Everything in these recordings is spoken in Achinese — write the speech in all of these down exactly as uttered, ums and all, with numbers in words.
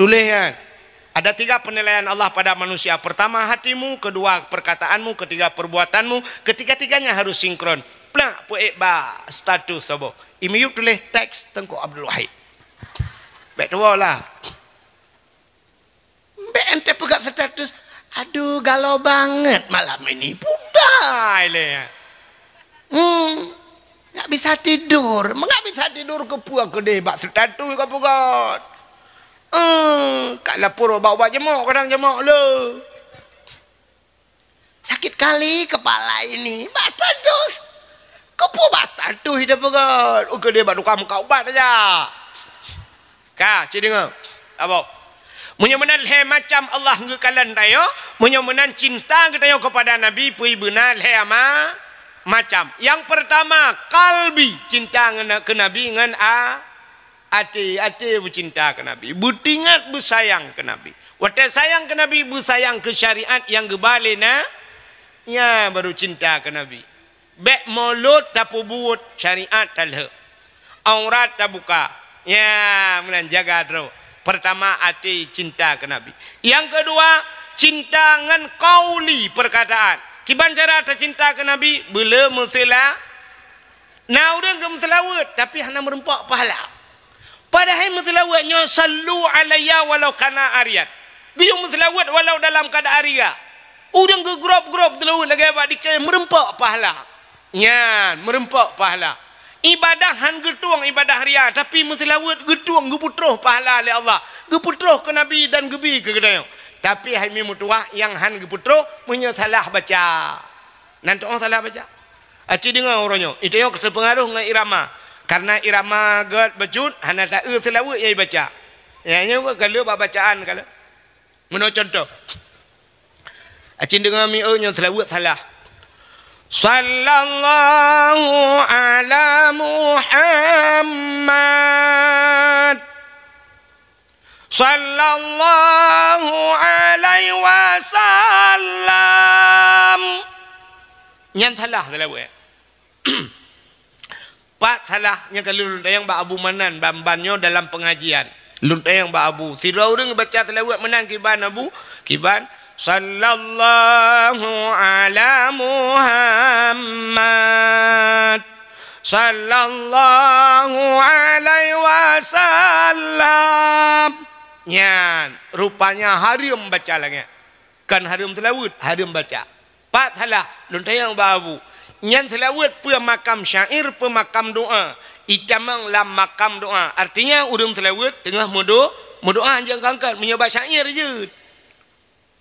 Tuléh nyan. Ada tiga penilaian Allah pada manusia. Pertama hatimu, kedua perkataanmu, ketiga perbuatanmu. Ketiga-tiganya harus sinkron. Plak peuék bak status saboh. I miyueb tuléh teks Teungku Abdul Wahid. Bèk tuwoe lah. Bèk ente peugah status, "Aduh, galau banget malam ini." Budai lé. Hmm. Nggak bisa tidur. Nggak bisa tidur keupeue keudeh bak status ka peugah. Hmm. Ka lapor bak ubat jemok, kadang jemok le. Sakit kali kepala ini. Bak status. Keupeue bak status ida peugah. Ukeudeh bak tukang muka ubat aja. Ka, ci deungoe. Apa? Meunyoe meunan lhèe macam Allah geukalon tanyoe, meunyoe meunan cinta geutanyoe kepada Nabi, peue beuna lhèe ma-, macam. Yang pertama, kalbi, cinta ngon, keu Nabi ngon a-, até, até beucinta keu Nabi. Beutingat beusayang keu Nabi. Watèe sayang keu Nabi, beusayang keu syariat nyang geuba lé na, nyan baru cinta keu Nabi. Bèk mulôt tapeubuet, syariat talheueh. Aurat tabuka. Ya, meunan jaga droe. Pertama, até cinta keu Nabi. Yang kedua, cinta ngon kauli, perkataan. Kiban cara tacinta keu Nabi, beuleu meuseula-, na ureueng geumeuseulaweuet, tapi hana meureumpok pahala. Padahai meuseulaweuet nyoe, "Sallu alayya walau kana aryan." Geuyue meuseulaweuet walau dalam keuadaan ria. Ureueng geugrôp-grôp seulaweuet lagèe bak dikée meureumpok pahala. Nyan, meureumpok pahala. Ibadah han geutueng ibadah ria, tapi meuseulaweuet geutueng, geupeutroh pahala lé Allah. Geupeutroh keu Nabi dan geubi keu geutanyoe. Tapi hai mi meutuwah nyang han geupeutroh meunyoe salah baca. Nan tu'oh salah baca. Aci deungoe uroe nyoe, ita nyoe seupeunaroh ngon irama. Karena irama gèt bacut hana taeu seulaweuet nyang ibaca. Nyang nyoe ka lheueh bak bacaan ka lheueh. Meunoe contoh. Aci deungoe mi eu nyoe seulaweuet salah. Sallallahu ala Muhammad. Sallallahu alaihi wasallam. Nyan salah seulaweuet. Pat salah nyang ka lôn tanyong bak Abu Manan ban-ban nyoe dalam pengajian. Lôn tanyong bak Abu. Sidroe ureueng baca seulaweuet meunan kiban Abu, kiban, "Sallallahu ala Muhammad. Sallallahu alaihi wasallam." Nyan, rupanya hareuem baca lagèe nyan. Kon hareuem seulaweuet, hareuem baca. Pat salah, lôn tanyong bak Abu. Nyan seulaweuet peue makam syair, peue makam doa? Itamong lam makam doa. Artinya, ureueng seulaweuet teungoh meudo-, meudoa, hanjeuet kangkat, meunyoe bak syair jeuet.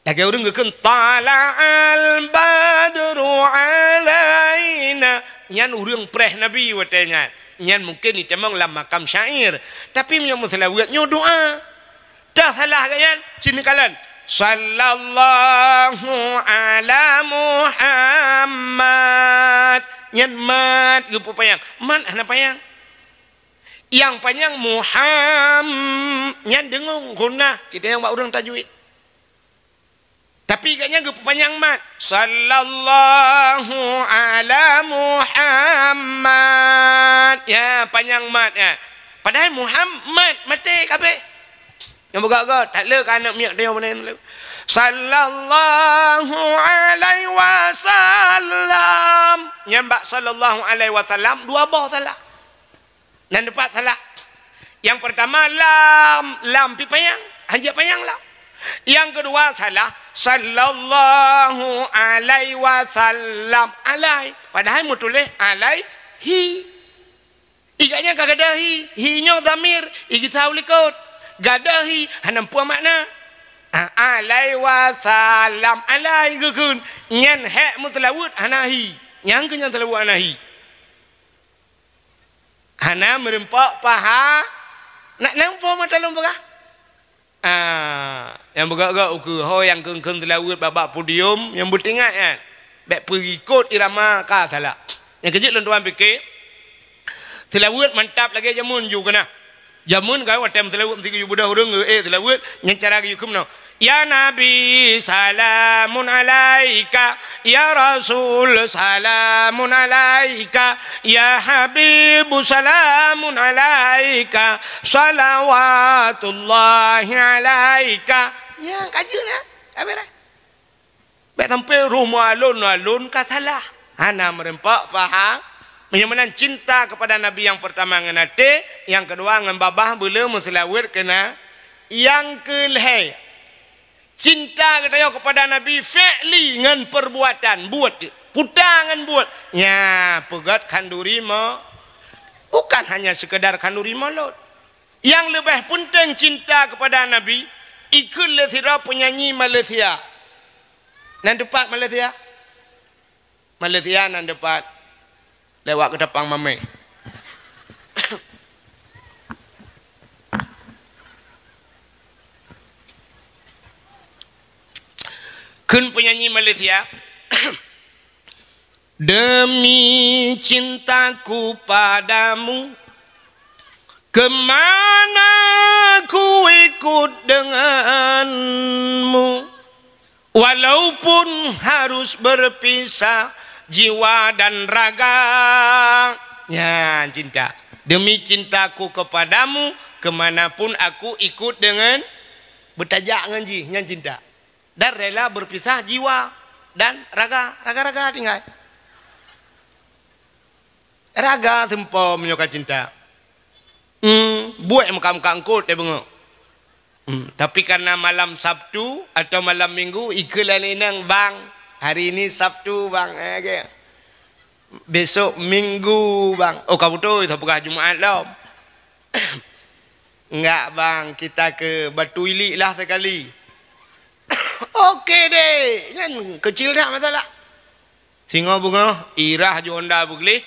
Lagèe ureueng geukheun, "Tala'al badru alaina." Nyan ureueng preh Nabi watèe nyan. Nyan mungken itamong lam makam syair. Tapi meunyoe meuseulaweuet nyoe doa. Teuh salah geuh nyan, ci neukalon. Sallallahu ala Muhammad. Nyan mat geupeupanyang. Mat hana panyang. Nyang panyang Muham-, nyan deungon ghunah. Ci tanyong bak ureueng tajwid. Tapi geuh nyan geupeupanyang mat. Sallallahu ala Muhammad. Ya, panyang mat, ya. Padahai Muhammad maté kabeh. Nyang beugöt-göt, that le ka aneuk miet teuh meunan. Sallallahu alaihi wasallam. Nyan bak sallallahu alaihi wasallam dua boh salah. Nan teumpat salah. Nyang peurtama lam, lam pih panyang, hanjeuet panyang lam. Nyang keudua salah, sallallahu alaihi wasallam, alai. Padahai meutuléh alaihi. Iga nyan ka gadôh hi, hi nyoe dhamir, igisa u likot. Gadôh hi, hana peue makna. Ah, alaihi wasallam, alai geukheun. Nyan hék meuseulaweuet hana hi. Nyang keu nyan seulaweuet hana hi. Hana meureumpok paha, nak namphom mata lôn peugah. Ah, nyang beugöt-göt ukeue ho nyang kheun-kheun seulaweuet bak-bak podium nyang beutingat nyan. Bèk peuikot irama ka salah. Nyang keujeuet lôn tuan pike, seulaweuet mantap lagèe jameun ju keunah. Jameun ka watèe meuseulaweuet meusigeue ju beudôh ureueng, eh, seulaweuet, nyan cara geuyue kheun meunoe. Ya Nabi, salamun alaika. Ya Rasul, salamun alaika. Ya Habibu, salamun alaika. Salawatullahi alaika. Nyan ka jeuet na. Habis dah. Bèk sampoe roh meualon-alon ka salah. Hana meureumpok, paham? Meunyoe meunan cinta keupada Nabi nyang peurtama ngon até, nyang keudua ngon babah beuleu meuseulaweuet keu na-, nyang keu lhèe. Cinta geutanyoe keupada Nabi fi'li ngon peurbuatan, buet, puta ngon buet. Nya, peugöt khanduri mo-, bukan hanya sekedar khanduri mulod. Nyang leubeh peunteng cinta keupada Nabi, ikheun lé sidroe peunyanyi Malaysia. Nan teupat Malaysia? Malaysia nan teupat. Lewat Ketapang Mamé. Kheun peunyanyi Malaysia, demi cintaku padamu, kemana ku ikut denganmu, walaupun harus berpisah jiwa dan raga. Nyan cinta. Demi cintaku kepadamu, kemanapun aku ikut dengan, beutajak ngon jih, nyan cinta. Dan rela berpisah jiwa dan raga, raga-raga tinggai. Raga seumpom nyoe ka cinta. Hmm, buet meuka-meuka eungkôt teuh beungöh. Hmm, tapi karena malam Sabtu atau malam Minggu, ikheun lé inong, "Bang, hari ini Sabtu, Bang." Eh, oke. "Besok Minggu, Bang." "Oh, ka beutôi, tapeugah Jumat lom." "Enggak, Bang, kita ke Batu Ilik lah sekali." "Oke deh." Nyan keucil that masalah. Singoh beungoh, irah ju honda beugleh.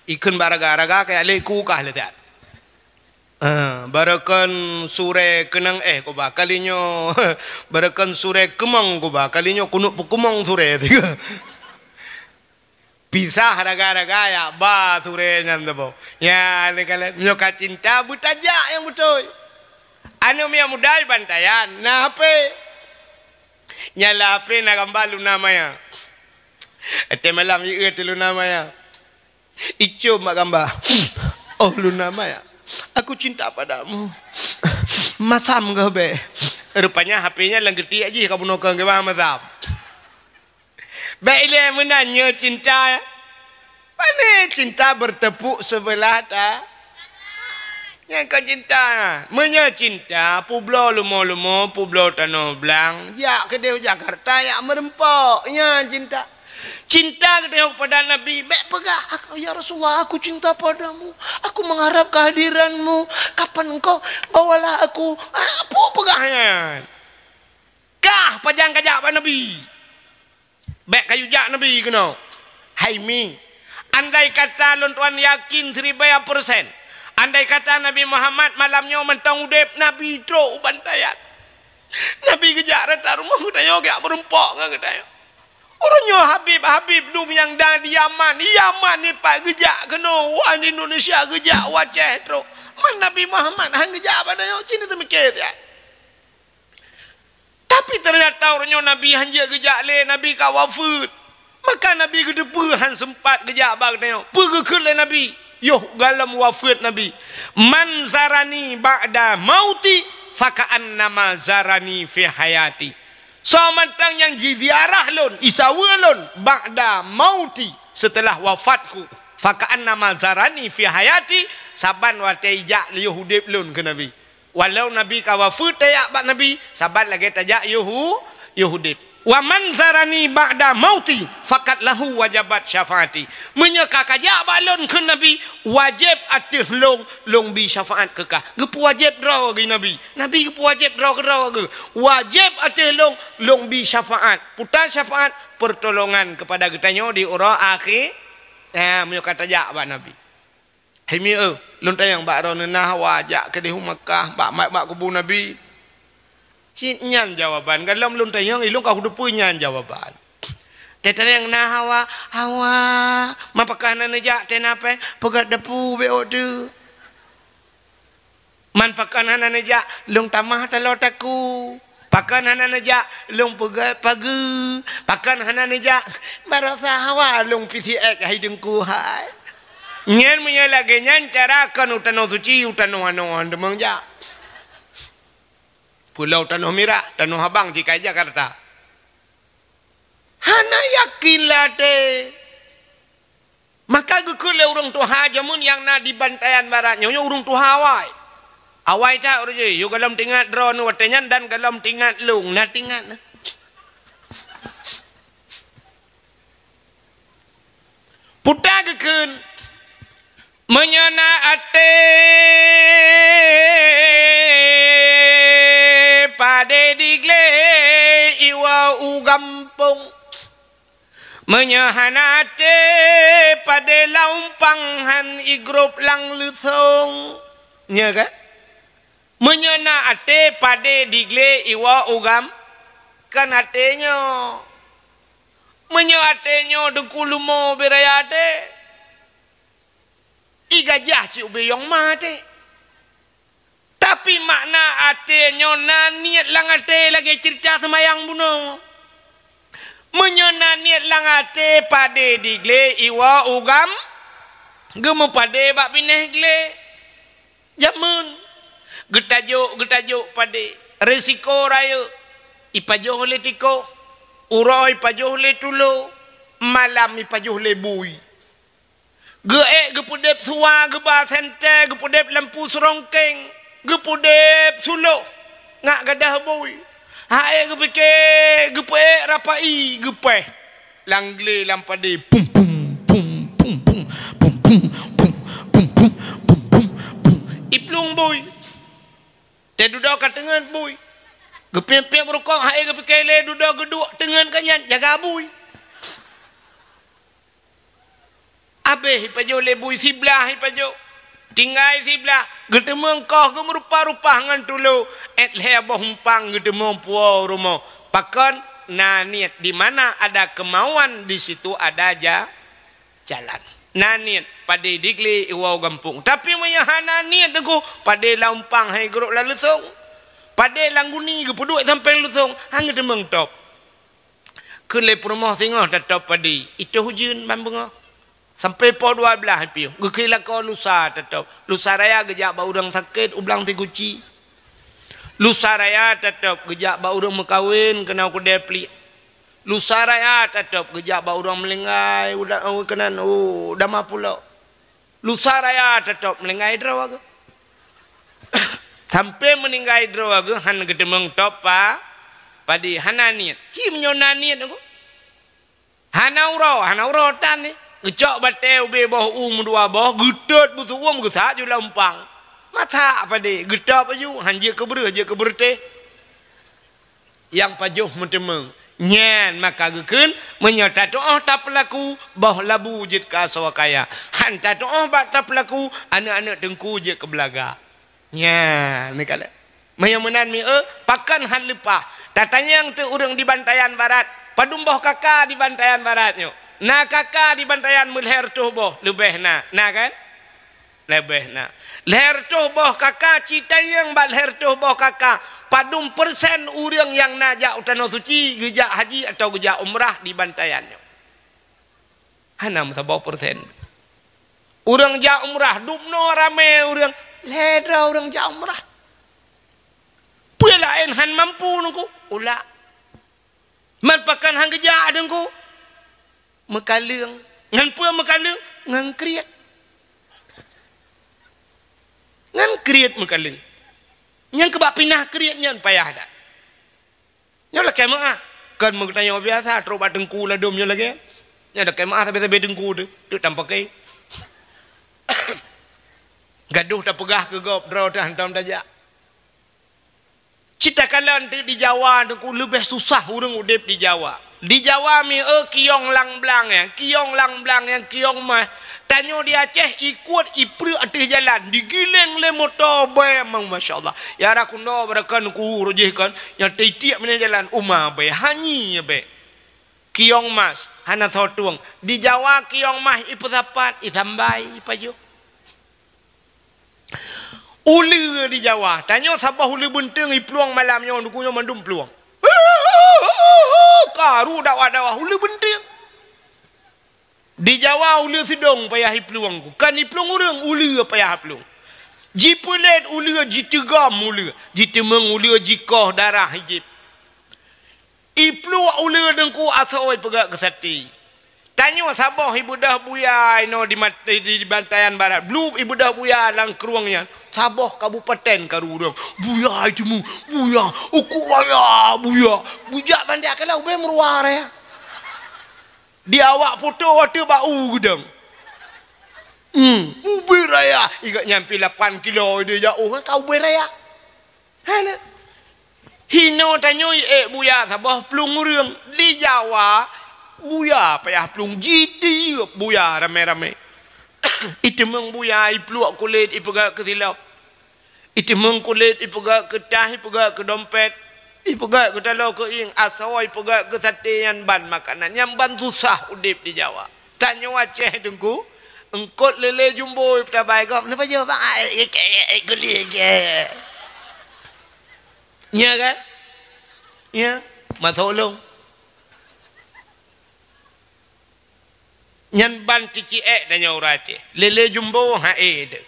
Ikheun bak raga-raga, kajak lé ku kah lé that. Ah, barokon surée keunong éh kuba, kali nyoe barokon surée keumong kuba, kali nyoe keuneuk peukeumong surée. Pisah raga-raga, jak ba surée nyan saboh. Nya, lé kalon, meunyoe ka cinta, beutajak nyang beutôi. Aneuk miet muda bantaian, na H P. Nyang lam H P na gamba Luna Maya. Watèe malam jiéue teuh Luna Maya. Icôm bak gamba. "Oh, Luna Maya, aku cinta padamu. Masam keuh bèk." Rupanya H P nyan lam geutiek jih ka bunoe keu geuba masam. Bèk ilèe meunan nyoe cinta. Pane cinta bertepuk sebelah ta-, nyan kon cinta. Meunyoe cinta, peubloe lumo-lumo, peubloe tanoh blang, jak keudeh u Jakarta, jak meureumpok. Nyan cinta. Cinta geutanyoe keupada Nabi, bèk peugah, "Aku, ya Rasulullah, aku cinta padamu. Aku mengharap kehadiranmu. Kapan engkau bawalah aku." Ah, peue peugah nyan? Kah pajan kajak bak Nabi. Bèk kayue jak Nabi keunoe. Hai mi, andai kata lôn tuan yakin siribèe persen, andai kata Nabi Muhammad malam nyoe mantong udép, Nabi trok u bantaian. Nabi geujak rata rumoh geutanyoe, geujak meureumpok ngon geutanyoe. Uroe nyoe Habib-Habib dum nyang na di Yaman, Yaman nyoe pat geujak keunoe, u Indonesia geujak, u Aceh trok. Man Nabi Muhammad han geujak bak tanyoe, ci neuseumiké siat. Tapi teunyata uroe nyoe Nabi hanjeuet geujak lé, Nabi ka wafeuet. Maka Nabi geuteupeue han seumpat geujak bak geutanyoe. Peue geukheun lé Nabi? Yoh gohlom wafeuet Nabi, "Man zarani ba'da mauti, faka'annama zarani fi hayati." Soe mantong nyang jiziarah lôn, jisaweue lôn, ba'da mauti, seuteulah wafatku, "faka'annama zarani fi hayati", saban watèe jijak yoh udép lôn, kheun Nabi. Walau Nabi ka wafeuet, tajak bak Nabi, saban lagèe tajak yoh u-, yoh udép. "Wa man zarani ba'da mauti, faqad lahu wajabat syafaati." Meunyoe ka kajak bak lôn, kheun Nabi, wajéb ateueh lôn, lôn bi syafaat keu kah. Geupeuwajéb droe geuh Nabi. Nabi geupeuwajéb droe keudroe geuh. Wajéb ateueh lôn, lôn bi syafaat. Peue syafaat? Peurtolongan keupada geutanyoe di uroe akhé. Ha, meunyoe ka tajak bak Nabi. "Hai mi, eh, lôn tanyong bak droeneuh na hawa jak keudeh u Makkah, bak mat bak kubu Nabi?" Cit nyan jawaban. Gohlom lôn tanyong, ilôn ka kuteupeue nyan jawaban. Tanyong na hawa, hawa. Man pakon hana neujak, teuh na péng, peugöt dapu bèk ôk teuh. Man pakon hana neujak, lôn tamah taloe takue. Pakon hana neujak? Lôn peugét pageue. Pakon hana neujak? Barosa hawa lôn pisiek hai Teungku hai. Nyan meunyoe lagée nyan cara kon u tanoh suci, u tanoh anoe han teumang jak. Pulo Tanoh Mirah, Tanoh Abang, cit ka i Jakarta. Hana yakin lé até. Maka geukheun lé ureuëng tuha jameun nyang na di Bantayan Barat nyoe, nyoe ureuëng tuha awai. Awai that ureuëng jih, yôh gohlom teuingat droeneuh watée nyan dan gohlom teuingat lôn, na teuingat na. Peue geukheun, meunyoe na até padé diglé iwoe u gampông. Meunyoe hana até padé lam umpang han igrôp lam leusông. Nya kan? Meunyoe na até padé diglé iwoe u gam-, kan até nyoe. Meunyoe até nyoe Teungku leumo beu raya até. I gajah cit ubé yong ma até. Tapi makna até nyoe na niet lam até lagée ceurita seumayang bunoe. Meunyoe na niet lam até padé diglé iwoe u gam-, geumeupadé bak binéh glé. Jameun geutajok, geutajok padé, risiko rayeuk, ipajoh lé tikoh, uroe ipajoh lé tulo, malam ipajoh lé bui. Geuék geupeudeb suwa, geuba sentée, geupeudeb lampu seurongkeng, geupeudeb suloh, ngat gadôh bui. Hai geupike, geupeuék rapai, geupéh. Lam glé lam padé, pum, pum, pum. Iplueng bui. Teududoe ka teungeut bui. Geupiep-piep rukok, hai geupike lé dudoe geuduek teungeut ka nyan, jaga bui. Abéh ipajoh lé bui siblah ipajoh. Tinggai siblah, geuteumeung koh geumeurupa-rupa ngon tulo, ék lhée boh umpang geuteumeung puwoe rumoh. Pakon? Na niet, di mana ada kemauan, di situ ada ja-, jalan. Na niet, padé diglé iwoe gampông. Tapi meunyoe hana niet Teungku, padé lam umpang han igrôp lam leusông. Padé lam guni geupeuduek sampéng leusông, han geuteumeung top. Keu lé peurumoh singoh tatop padé, itôh ujeuen ban beungoh. Sampoe poh dua blaih piôh, geukheun lakoe lusa tatop. Lusa raya geujak bak ureuëng sakét u Blang Sikuci. Lusa raya tatop geujak bak ureuëng meukawen keunoe Keudée Pliek. Lusa raya tatop geujak bak ureuëng meulinggai u da-, u keunan, u Dama Pulo. Lusa raya tatop meulinggai droe geuh. Sampoe meuninggai droe geuh han geuteumeung top pa-, padé, hana niet. Ci meunyoe na niet Teungku. Hana uroe, hana uroe tan ni. Geucok batée ubé boh u meudua boh, geutot beusu'uem geusak ju lam umpang. Masak padé, geutop laju, han jeuet keu beureuh, jeuet keu beureutéh. Nyang pajoh meuteumeung. Nyan maka geukheun, meunyoe tatu'oh tapeulaku, boh labu jeuet keu asoe kaya. Han tatu'oh bak tapeulaku, aneuëk-aneuëk Teungku jeuet keu beulaga. Nyan, ni kalon. Meunyoe meunan mieu, pakon han leupah. Tatanyong teuk ureuëng di Bantayan Barat, padum boh KK di Bantayan Barat nyoe? Na KK di Bantayan meulhée reutôh boh, leubeh na. Na kan? Leubeh na. Lhée reutôh boh KK, ci tanyong bak lhée reutôh boh KK, padum persen ureuëng nyang na jak u Tanoh Suci, geujak haji atawa geujak umrah di Bantayan nyoe? Hana meusaboh persen. Ureuëng jak umrah, dubnoe ramé ureuëng, lhée droe ureuëng jak umrah. Peue laén han mampu Teungku, ulak. Man pakon han geujak Teungku? Meukaleueng. Ngon peue meukaleueng? Ngon kriet. Ngon kriet meukaleueng. Nyang keubah pinah kriet nyan payah that. Nyoe lakée meuáh. Kon meugeutanyoe biasa, trok bak teungku ladôm nyoe lagée. Nyoe lakée meuáh sabe-sabe teungku teuh, teuk tampakée. Gadoh tapeugah keu gob, droe teuh hantom tajak. Cit takalon teuk di Jawa, teungku leubeh susah ureuëng udeb di Jawa. Di Jawa mieu kiyong lam blang nyan, kiyong lam blang nyan, kiyong mah. Tanyoe di Aceh, ikot ipreuk ateueh jalan, digiléng lé moto bée mang, masya Allah. Ya rakundo barakan ku rojih kan, nyang teitiek meunan jalan uma bée, hanyi bée. Kiyong mas, hana sotueng. Di Jawa kiyong mas ipeusapat, isambai, ipajoh. Uleue di Jawa, tanyoe saboh uleue beunteueng iplueng malam nyoe, Teungku, nyoe mandum plueng. Karu dakwah-dakwah uleue beunteueng. Di Jawa uleue seudong payah iplueng, Teungku. Kon iplueng ureueng, uleue payah iplueng. Jipeulet uleue, jiteugom uleue, jiteumeung uleue, jikoh darah ijép. Ipluek uleue, Teungku, asoe ipeugöt keu saté. Tanyoe saboh ibeudôh buya inoe di mat-, di, di Bantayan Barat. Blueb ibeudôh buya lam krueng nyan. Saboh kabupaten karu ureueng. Buya iteumèe, buya, uku raya, buya. Bujak bandak keulah ubé meuruwa raya. Di awak poto watèe bak u geudong. Hmm, ubé raya. Igöt nyan pih lapan kilo ideh jak, oh, ka ubé raya. Hana. Hinoe tanyoe iék buya saboh plueng ureueng. Di Jawa, buya payah plueng, jitiep buya ramé-ramé. Iteumeung buya, ipluek kulét, ipeugöt keu silop. Iteumeung kulét, ipeugöt keu tah, ipeugöt keu dompet, ipeugöt keu taloe keuieng, asoe ipeugöt keu saté, nyan ban makanan, nyan ban susah udép di Jawa. Tanyoe Aceh, Teungku, eungkôt lélé jumbo ipeutabah gob, neupajoh bang, ai, ai, ai, ai, guli, ai. Nya kan? Nya, masôk lôn. Nyan ban ticiek tanyoe ureueng Aceh. Lélé jumbo han ék deuh.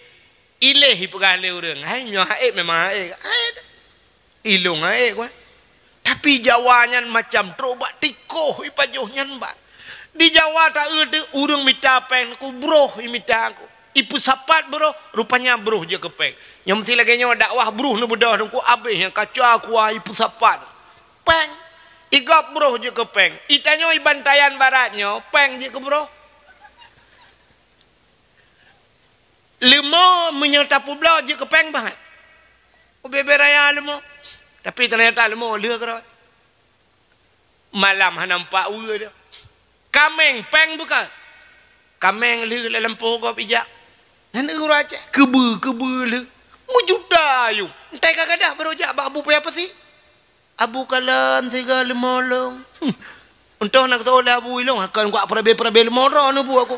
Iléh ipeugah lé ureueng, hai nyoe han ék, memang han ék. Han ék deuh. Ilôn han ék, kan? Tapi Jawa nyan macam trok bak tikoh ipajoh nyan ban. Di Jawa taeu teuh ureueng mita péng, ku broh imita ku. Ipeusapat broh, rupanya broh jeuet keu péng. Nyoe meusti lagèe nyoe dakwah broh neubeudôh, Teungku, abéh nyang kaca kuah ipeusapat. Péng. Igob broh jeuet keu péng. Itanyoe i Bantayan Barat nyoe, péng jeuet keu broh. Leumo meunyoe tapeubloe jeuet keu péng bangai. Ubé-bé raya leumo. Tapi teunyata leumo lheueh keudroe. Malam hana nampak weue dia. Kaméng péng beuka. Kaméng lheueh lam lampôh gob ijak. Nyan ureueng Aceh, keubeue-keubeue lheueh. Meujuta ayong. Entai ka gadôh barô jak bak Abu Paya Pasi. Abu kalon siga leumo lôn. Hmm. Untông na geutôh lé Abu ilông, akan kuak peurabé-peurabé leumo droe neubu aku.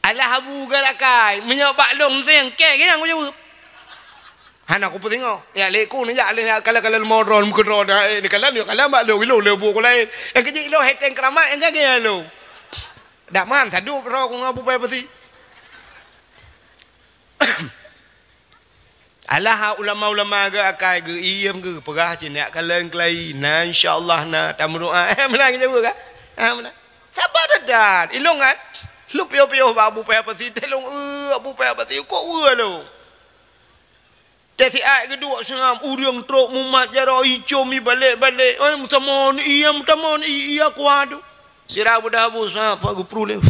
Alah Abu garakai, meunyoe bak lôn teueng kèe, nyang kujaweueb. Hana kupeusingoh. Ya, lé ku neujak lé kalon-kalon leumo droe meukeudroe dah, eh, neukalon, neukalon bak lôn, ilông lé bu ku laén. Nyang keujeuet ilông heteng keuramat, nyang gagée lôn. Dak man, sadup droe ku ngon Abu Paya Pasi. Alah ulama-ulama geuh akai geuh iem geuh peugah cit nyak kalon keulayi na, insya Allah na tameudoa. Eh, meunan geujaweueb kan? Ha, meunan. Saba that-that. Ilông kan? Lôn piôh-piôh bak Abu Paya Pasi, teuh lôn, eh, Abu Paya Pasi, kok weue lôn? Teuh siat geuduek seungab, ureueng trok mumat jaroe icôm ibalek-balek. Eh, meutamon, iya meutamon, i-, iya kuat tu. Sira beudah Abu Sa'ad, pak geupru lé.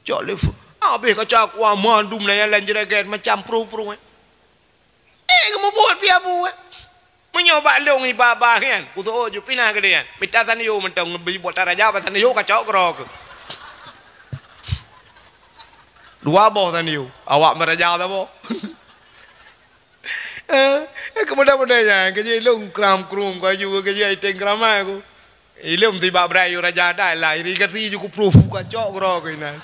Cok lé. Habéh kaca kuah mandum na nyang lam jeureugét macam pruh-pruh, eh. Eh, geumubuet pih Abu, eh. Meunyoe bak lôn iba-ba nyan, kutoh ju pinah keu dia. Mita sandiô mantong, bri buet taraja bak sandiô kacok keudroe keuh. Dua boh sandiô, awak meuraja saboh. Eh, eh, keumudian-mudian nyan, keujeuet lôn kram-krum, kaju keujeuet iteng keuramat ku. Ilông sibak brat yue raja dai lah, irigasi ju kupruh kacok keudroe keuh inan.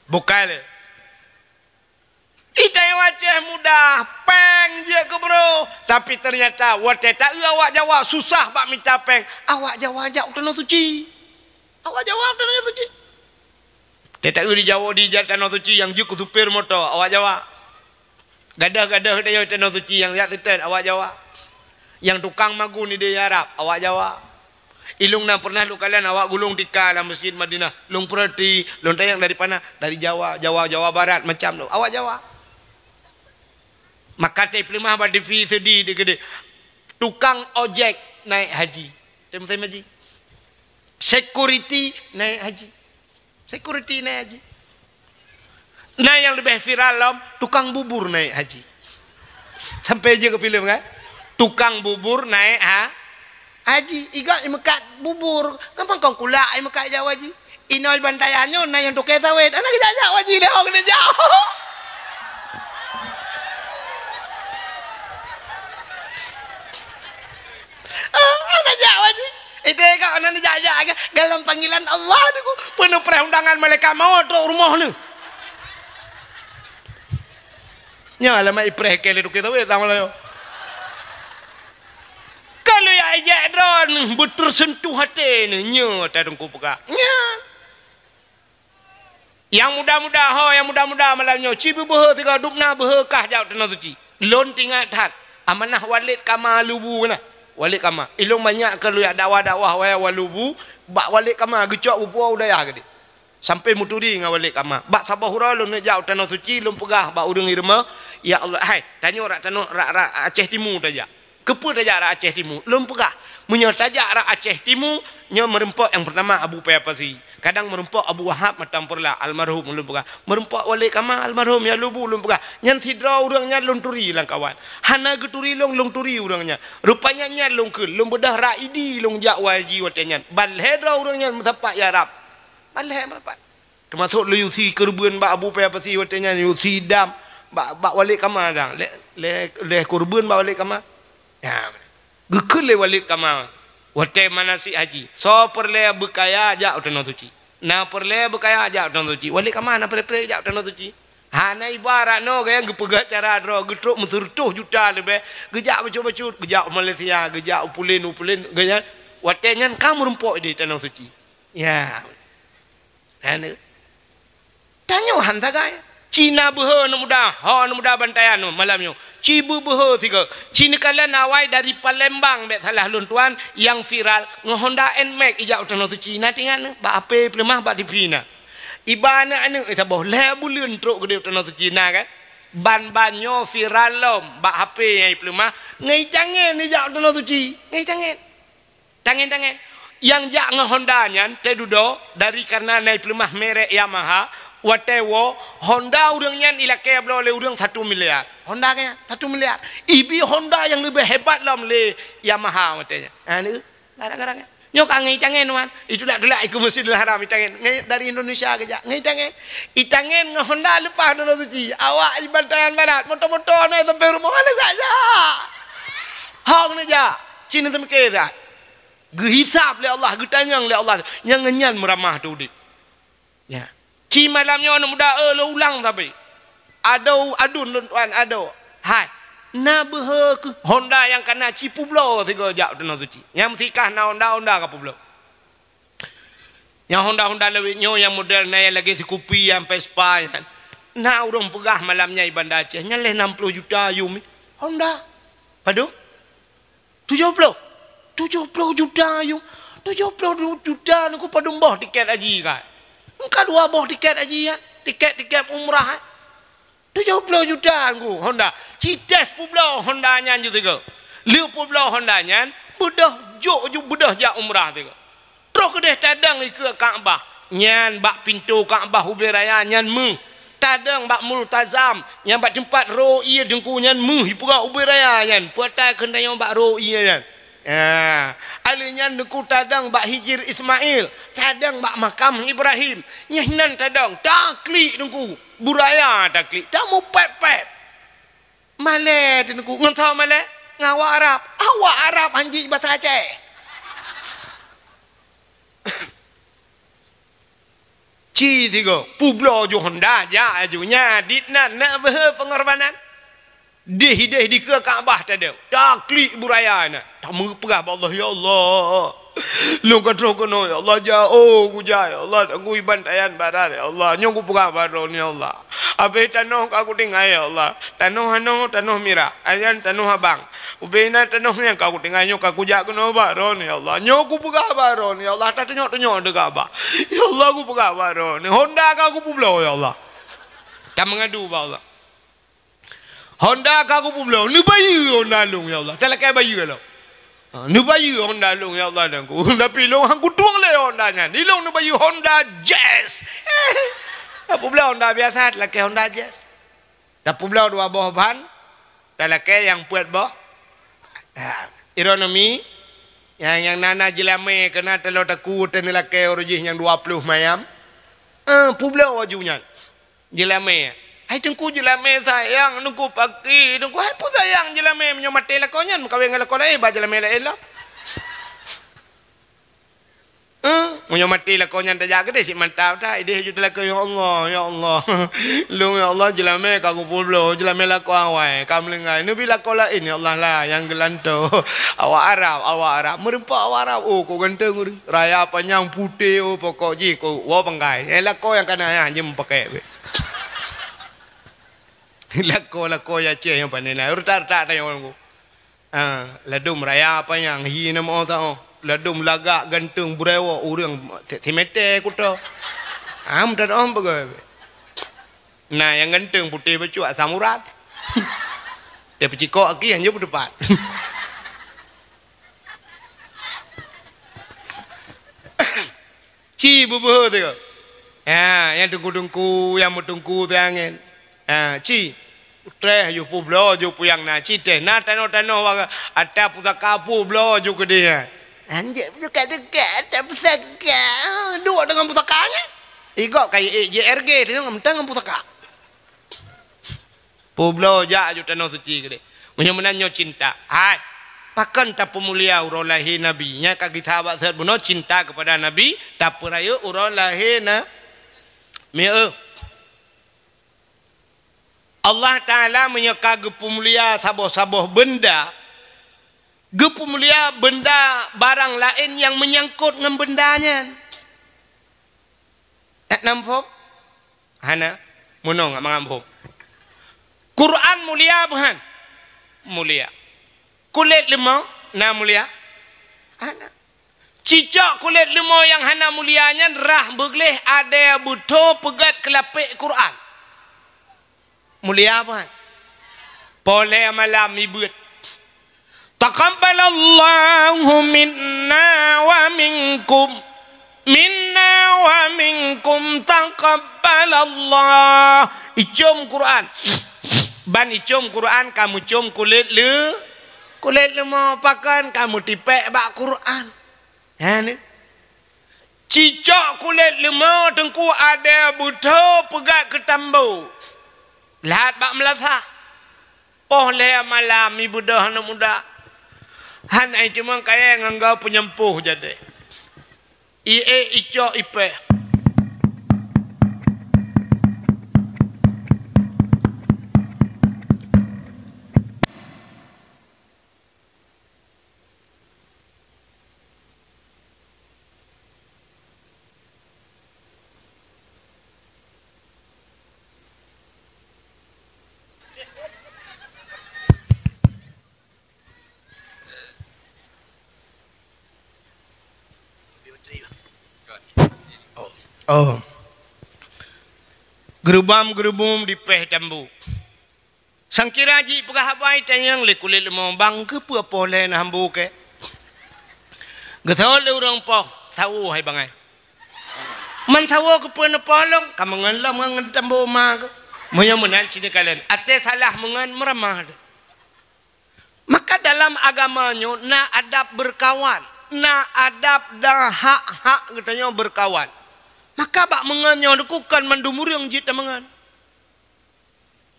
Bukai lé. Itanyoe Aceh mudah, péng jeuet keu broh. Tapi teunyata watée taeu awak Jawa susah bak mita péng, awak Jawa jak u Tanoh Suci. Awak Jawa u Tanoh Suci. Watée taeu di Jawa, di Tanoh Suci nyang jeuet keu supir moto, awak Jawa. Gadôh-gadôh di Tanoh Suci nyang jak seutôt, awak Jawa. Nyang tukang magun di Arab, awak Jawa. Ilông na pernah lôn kalon awak gulong tika lam Masjid Madinah. Lôn peurati, lôn tanyong dari pana, dari Jawa, Jawa, Jawa Barat, macam tu. Awak Jawa. Maka teuh peuleumah bak T V seudi di keudeh. Tukang ojek naik haji. Teuh musim haji. Security naik haji. Security naik haji. Na nyang leubeh viral lom, tukang bubur naik haji. Sampai je keu filem kan? Tukang bubur naik ha-, haji. Iga imeukat bubur. Gampang kong kulak imeukat jak haji. Inoi bantai anyo na nyang toke sawet. Anak jak-jak haji lé hong ni jak. Ah, anak jak haji. Itu ka anak jak-jak ke dalam panggilan Allah tu. Penuh perundangan malaikat maut tu rumah ni. Nyoe alamat ipreh keu lé tukang sawét sama lalu. Kalau ya ijak droe beuteurseuntuh até ni, nyoe ta Teungku peugah. Nyan. Nyang muda-muda ho, nyang muda-muda malam nyoe, ci beubeuhe sigoe dubna beuhe kah jak u Tanoh Suci. Lôn teuingat that, amanah Walid Kama Lubu keunan. Walid Kama. Ilôn banyak keu lôn jak dakwah-dakwah wayah Walubu, bak Walid Kama geucok geupuwoe u dayah geude. Sampai meuturi ngon Walid Kama. Bak saboh uroe lôn jak u Tanoh Suci, lôn peugah bak ureuëng Irma, "Ya Allah, hai, tanyoe rak tanoh rak, rak Aceh Timu tajak." Keupeue tajak rak Aceh Timu? Lôn peugah, meunyoe tajak rak Aceh Timu, nyoe meurumpok nyang peurtama Abu Paya Pasi, kadang meurumpok Abu Wahab Matang Purla almarhum lôn peugah, meurumpok Walid Kama almarhum ya Lubu lôn peugah. Nyan sidroe ureuëng nyan lôn turi lam kawan. Hana geuturi lôn, lôn turi ureuëng nyan. Rupanya nyan lôn kheun, lôn beudôh rak Idi lôn jak wajih watée nyan. Ban lhée droe ureuëng nyan meusapat ya Rab. Ban lhée meusapat. Teumasok lé Yusi keureubeuen bak Abu Paya Pasi watée nyan, Yusi dam bak, bak Walid Kama dang. Lé, lé, lé keureubeuen bak Walid Kama. Ya, geukheun lé Walid Kama watée manasik haji. Soe peureulée beukaya jak u Tanoh Suci. Na peureulée beukaya jak u Tanoh Suci. Walid Kama na peureulée jak u Tanoh Suci. Hana ibarat noe gaya geupeugah cara droe, geutrok meuseureutoh juta leubeh. Geujak bacut-bacut, geujak u Malaysia, geujak u pulen, u pulen, gaya watée nyan ka meurumpok di Tanoh Suci. Ya. Hana. Tanyoe han sagai. Ci na beuhe aneuk muda, ho aneuk muda bantayan malam nyoe. Ci beubeuhe sigoe. Ci neukalon awai dari Palembang, bék salah lôn tuan, nyang viral ngon Honda Nmax ijak u Tanoh Suci. Na teuingat neuh, bak H P peuleumah bak T V na. Iba aneuk-aneuk saboh lhée buleuen trok keudeh u Tanoh Suci na kan? Ban-ban nyoe viral lom bak H P nyang peuleumah, ngon itangen ijak u Tanoh Suci. Ngon itangen. Tangen-tangen. Nyang jak ngon Honda nyan teududoe dari kareuna na ipeuleumah merek Yamaha, watée woe Honda ureuëng nyan ilakée bloe lé ureuëng satu miliar. Honda nyan satu miliar. Ibi Honda nyang leubeh hebat lom lé Yamaha watée nyan. Ha, ni, gara-gara nyan. Nyoe ka ngon itangen, wan. Itulak-tulak ikeu Masjidil Haram itangen. Ngon dari Indonesia geujak. Ngon itangen. Itangen ngon Honda leupah Tanoh Suci. Awak iban tangan barat. Moto-moto na sampai rumoh. Hana jak-jak. Hong neujak. Ci neuseumeukée that. Geuhisab lé Allah, geutanyong lé Allah, nyang ngon nyan meuramah teu udeb. Ya. Ci malam nyoe aneuk muda, eh, lôn ulang sabe. Adoe aduen lôn tuan adoe. Hai. Na beuhe keuh Honda nyang kana ci peubloe sigoe jak u Tanoh Suci. Nyang meusikah na Honda, Honda ka peubloe. Nyang Honda-Honda lawét nyoe nyang model na nyang lagée sikupi nyang Vespa nyan. Na ureuëng peugah malam nyan i Banda Aceh, nyan lhée nam ploh juta yum. Honda. Padum? Tujoh ploh. Tujoh ploh juta yum. Tujoh ploh juta nyoe padum boh tiket haji kan? Engka dua boh tiket haji kan? Tiket-tiket umrah kan? Tujoh ploh juta nyoe Honda. Ci tes peubloe Honda nyan ju sigoe. Lheueh peubloe Honda nyan, beudôh jok ju beudôh jak umrah sigoe. Troh keudeh tadong ikeue Ka'bah. Nyan bak pintoe Ka'bah ubé raya nyan méuh. Tadong bak Multazam, nyan bak teumpat rô ié Teungku nyan méuh ipeugah ubé raya nyan. Peue ata keuneuk tanyoe bak rô ié nyan. Ya, alheuh nyan Teungku tadong bak Hijir Ismail, tadong bak makam Ibrahim. Nyan hinan tadong, taklik Teungku. Buraya taklik, tamupet-pet. Malée Teungku, ngon soe malée? Ngon awak Arab. Awak Arab han jeuet basa Aceh. Ci sigoe, peubloe ju Honda, jak aju. Nyan, dit nan, na beuhe peungorbanan. Deh-deh dikeue Ka'bah tadong. Taklik buraya na. Tameupeugah bak Allah, "Ya Allah, lôn ka troh keunoe, ya Allah, jaoh kujak, ya Allah, Teungku iban tayan barat, ya Allah. Nyoe kupeugah bak droeneuh, ya Allah. Abéh tanoh ka kutinggai, ya Allah. Tanoh anoe, tanoh mirah, nyan tanoh abang. Ubé na tanoh nyang ka kutinggai nyoe ka kujak keunoe bak droeneuh, ya Allah. Nyoe kupeugah bak droeneuh, ya Allah, tatunyok-tunyok teuka bak. Ya Allah, kupeugah bak droeneuh. Honda ka kupeubloe, ya Allah." Tameungadu bak Allah. Honda ka kupeubloe, neubayeue Honda lôn, ya Allah. Talakée bayeue lom. Ha, neubayeue Honda lôn, ya Allah, dan ku. Tapi lôn han kutueng lé Honda nyan. Di lôn neubayeue Honda Jazz. Tapeubloe Honda biasa, talakée Honda Jazz. Tapeubloe dua boh ban, talakée nyang peuet boh. Ha, ironomi, nyang, nyang na-na jeulamé keunan taloe takue teuneulakée uroe jih nyang dua ploh mayam. Eh, peubloe aju nyan. Jeulamé. "Hai Teungku, jeulamé sayang, Teungku paki, Teungku." Hai peue sayang jeulamé, meunyoe maté lakoe nyan meukawen ngon lakoe laén, ba jeulamé laén lom. Eh, meunyoe maté lakoe nyan tajak keudeh, cit mantap that, ideh ju teulakoe, "Ya Allah, ya Allah. Lôn, ya Allah, jeulamé ka kupeubloe, jeulamé lakoe awai, ka meulinggai. Neubi lakoe laén, ya Allah, lah, nyang geulantoe." Awak Arab, awak Arab. Meureumpok awak Arab, oh, kok ganteng ureueng. Raya panyang putéh, oh, pokok jih, kok woe panggai. Eh, lakoe nyang kana nyan, jeuem pakèk bèk. Lakoe-lakoe Aceh nyang pané na, retak-retak tanyoe ngon. Ah, ladôm raya panyang, hi na meu tao. Ladôm lagak ganteng, beurewoe ureueng si-, simeté kuto. Am, tan om peugah. Na nyang ganteng putéh bacut asam urat. Teuh peucikok aki hana peuteupat. Ci beubeuhe teuh. Ya, nyang teungku-teungku, nyang meuteungku teuh angén. Ha, ci. Treh ju peubloe ju peue nyang na, ci teh. Na tanoh-tanoh wa-, ata pusaka peubloe ju keudeh. Anjek pusaka teuka ata pusaka. Duek deungon pusaka nyan. Igok ka ék J R G teuh ngon, ngon pusaka. Peubloe jak ju tanoh suci keudeh. Meunyoe meunan nyoe cinta. Hai, pakon tapeumulia uroe lahé Nabi? Nyan ka geusabat seuhat bunoe cinta keupada Nabi, tapeurayeuk uroe lahé na-, mieu. Allah Taala meunyoe ka geupeumulia saboh-saboh beunda, geupeumulia beunda barang laén nyang meunyangkot ngon beunda nyan. Nak na muphom? Hana. Meunong mangat muphom. Quran mulia beuhan? Mulia. Kulét leumô na mulia? Hana. Cicok kulét leumô nyang hana mulia nyan rhah beugleh adèe beutho peugét keulapék Quran. Mulia apa? Poh lhèe malam ibeuet. Taqabbalallahu minna wa minkum. Minna wa minkum taqabbalallah. Icôm Quran. Ban icôm Quran ka meucôm kulét leu-, kulét leumô, pakon ka meutipék bak Quran. Ha, ni. Cicok kulét leumô teungku adèe beutho peugét keu tambo. Lhat bak meulasah. Poh lhèe malam ibeudôh aneuk muda. Han ai timang kayèe ngon goe peunyampôh jadèe. Ié icok ipèh. Oh. Geurubam-geurubum dipèh tambo. Sangkira jipeugah haba itanyong lé kulét leumô, "Bang, keupeue poh lhèe na hambo kèe?" Geuseuôt lé ureueng poh, "Sawo hai bangai." "Man sawo keupeue neupoh lôn?" "Ka meungon lom ngon tambo ma keuh." Meunyoe meunan ci neukalon, até salah meungon meuramah deh. Maka dalam agama nyoe na adab beurkawan, na adab dan hak-hak geutanyoe beurkawan. Maka bak meungon nyoe dikukon mandum ureueng jeuet tameungon.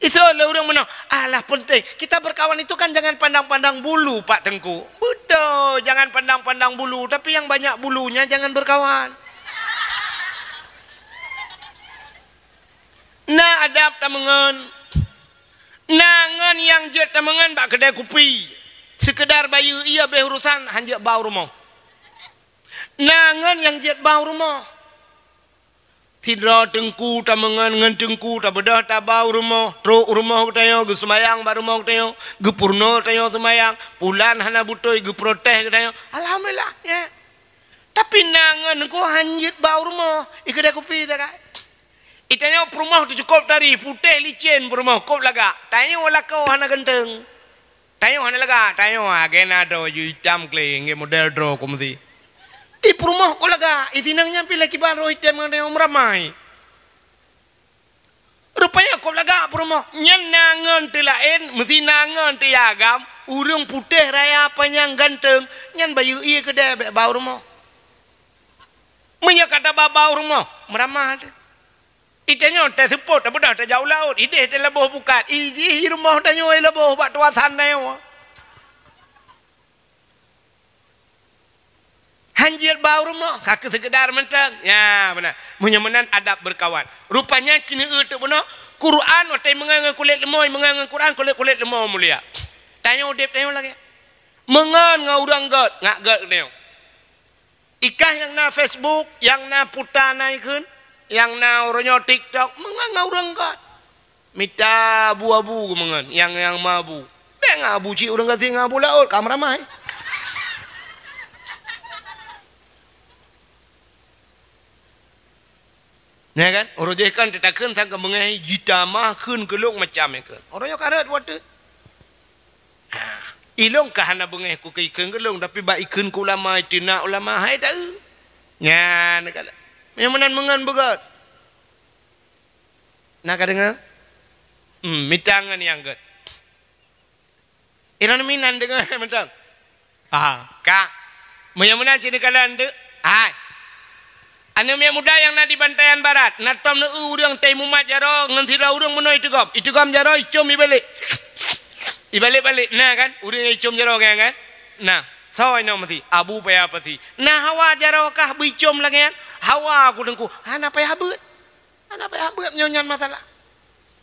Iseuôt lé ureueng meunoe, "Alah, peunteng. Kita berkawan itu kan jangan pandang-pandang bulu, Pak Teungku." Beutôi, jangan pandang-pandang bulu, tapi yang banyak bulunya jangan berkawan. Na adab tameungon. Na ngon nyang jeuet tameungon bak keudè kupi. Seukeudar bayeue ié beh urosan, han jeuet ba u rumoh. Na ngon nyang jeuet ba u rumoh. Sidroe teungku tameungon ngon teungku tabeudôh taba u rumoh, trok u rumoh geutanyoe, geuseumayang bak rumoh geutanyoe, geupeurunoe tanyoe seumayang, pulan hana beutôi geuprotes geutanyoe. Alhamdulillah, nyan. Tapi na ngon teungku han jeuet ba u rumoh, i keudè kupi sagai. I tanyoe peurumoh teuh cukôp tari, putéh licén peurumoh, kôp lagak. Tanyoe lakoe hana ganteng. Tanyoe hana lagak, tanyoe agenda droe ju itam kle, nggé model droe kumsi. Di peurumoh kôp lagak, i sinong nyan pih lakiban roh item ngon tanyoe meuramai. Rupanya kôp lagak peurumoh, nyan na ngon teuh laén, meusi na ngon teuh agam, ureueng putéh raya panyang ganteng, nyan bayeue ié keudè bèk ba u rumoh. Meunyoe ka taba ba u rumoh, meuramah teuh. I tanyoe taseupôt, tabeudôh tajak u laôt, ideh talaboh bukat, i jih i rumoh tanyoe laboh bak tuasan tanyoe. Nyan jilbab rumoh, ka keu seukeudar mantong. Ya, beuna. Meunyoe meunan adab beurkawan. Rupanya ci neueu teuk bunoe, Quran watée meungon ngon kulét leumô, meungon ngon Quran kulét-kulét leumô mulia. Tanyoe udeb tanyoe lagée. Meungon ngon ureuëng gét, ngak gét tanyoe. Ikah nyang na Facebook, nyang na puta na ikheun, nyang na uroe nyoe TikTok, meungon ngon ureuëng gét. Mita abu-abu geumeungon, nyang, nyang mabu. Bék ngon abu cit ureuëng gasien ngon abu laôt, ka meuramai. Nyan kan? Uroe jih kan teutakheun sang keumeungeue jitamah kheun keulong macam nyan kheun. Uroe nyoe ka rhot watée. Ilong ka hana beungéh ku keu ikheun keulong, tapi bak ikheun keu ulama, iteunak ulama, hai taeu. Nyan ka lheueh. Nyang meunan meungon beugét. Na ka deungoe? Hmm, mita ngon nyang gét. Iran minan deungoe mantong. Ah, ka. Meunyoe meunan cit neukalon teuk. Hai. Aneuk miet muda nyang na di Bantayan Barat, na tom neu ureuëng teuh mumat jaroe ngon sidroe ureuëng meunoe iteugom. Iteugom jaroe icom ibalek. Ibalek-balek. Na kan? Ureuëng nyang icom jaroe nyan kan? Na. Soe inoe meusi? Abu payah pasi. Na hawa jaroe kah beuicom lagée nyan? Hawa ku teungku. Hana payah beuet. Hana payah beuet nyoe nyan masalah.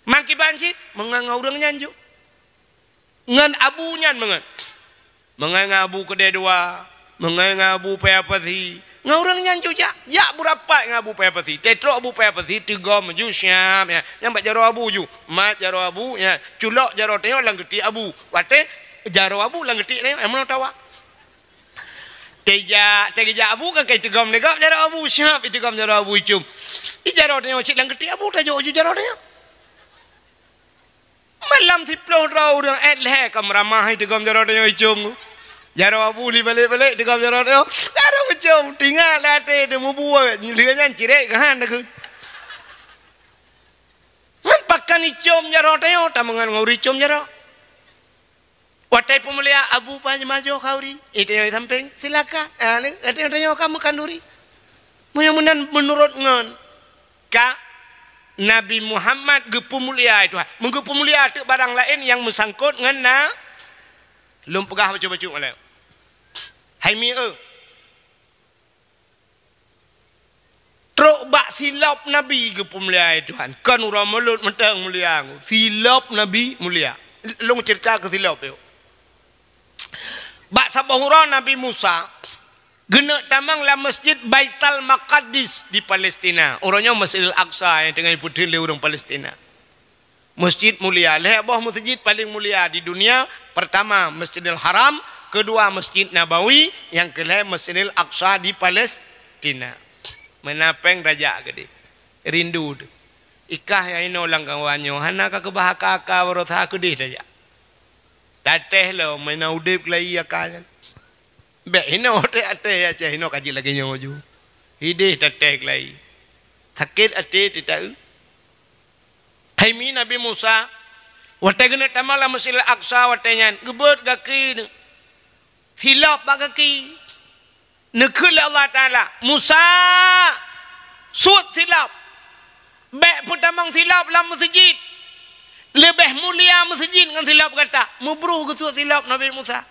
Mangkiban cit, meungon ngon ureuëng nyan ju. Ngon abu nyan meungon. Meungon ngon abu keudée dua, meungon ngon abu payah pasi. Ngon ureuëng nyan ju jak. Jak beurapat ngon abu payah pasi. Teutrok abu payah pasi, teugom ju siap, ya. Nyan bak jaroe abu ju. Mat jaroe abu, ya. Culok jaroe tanyoe lam geutiek abu. Watée jaroe abu lam geutiek tanyoe, nyang meunoe tawa. Teujak, teujak abu kan kai teugom lé gob jaroe abu, siap iteugom jaroe abu icom. I jaroe tanyoe cit lam geutiek abu tajok ju jaroe tanyoe. Malam siploh droe ureuëng ék lhée ka meuramah iteugom jaroe tanyoe icom. Jaroe abu li balek-balek iteugom jaroe tanyoe. Jaroe icom, tingat lé até teuh mubuet, lheueh nyan cirek keuhan takheun. Ngon pakon icom jaroe tanyoe, tameungon ngon ureuëng icom jaroe. Watée peumulia abu paih majoh khanduri, eh, tanyoe sampéng, silakan. Ah, ni, watée tanyoe ka meukhanduri. Meunyoe meunan meunurot ngon ka Nabi Muhammad geupeumulia, eh, Tuhan. Meugeupeumulia teuk barang laén nyang meusangkot ngon na, lôn peugah bacut-bacut malée. Hai mi eu. Trok bak silop Nabi geupeumulia, eh, Tuhan. Kon uroe mulod mantong mulia. Silop Nabi mulia. Lôn ceurita keu silop nyoe. Bak saboh uroe Nabi Musa geuneuk tamong lam Masjid Baitul Maqdis di Palestina. Uroe nyoe Masjidil Aqsa nyang teungoh ipeutheun lé ureuëng Palestina. Masjid mulia, lhée boh masjid paleng mulia di dunia, pertama Masjidil Haram, keudua Masjid Nabawi, nyang keulhée Masjidil Aqsa di Palestina. Meunan péng tajak keudeh. Rindu teuh. Ikah nyang inoe lam kawan nyoe, hana ka keubah aka-aka baroesa keudeh tajak. Tatéh lom, meunan udeb keulayi aka nyan. Bék hinoe até-até ya ceh hinoe kaji lagée nyoe ju. Hideh tatéh keulayi. Sakét até titaeu. Hai mi Nabi Musa, watée geuneuk tamong lam Masjidil Aqsa watée nyan, geubeuet gaki silop bak gaki. Neukheun lé Allah Taala, "Musa, suet silop. Bék peutamong silop lam meuseujid. Leubeh mulia meuseujid ngon silop gata." Meubruh geusuet silop Nabi Musa.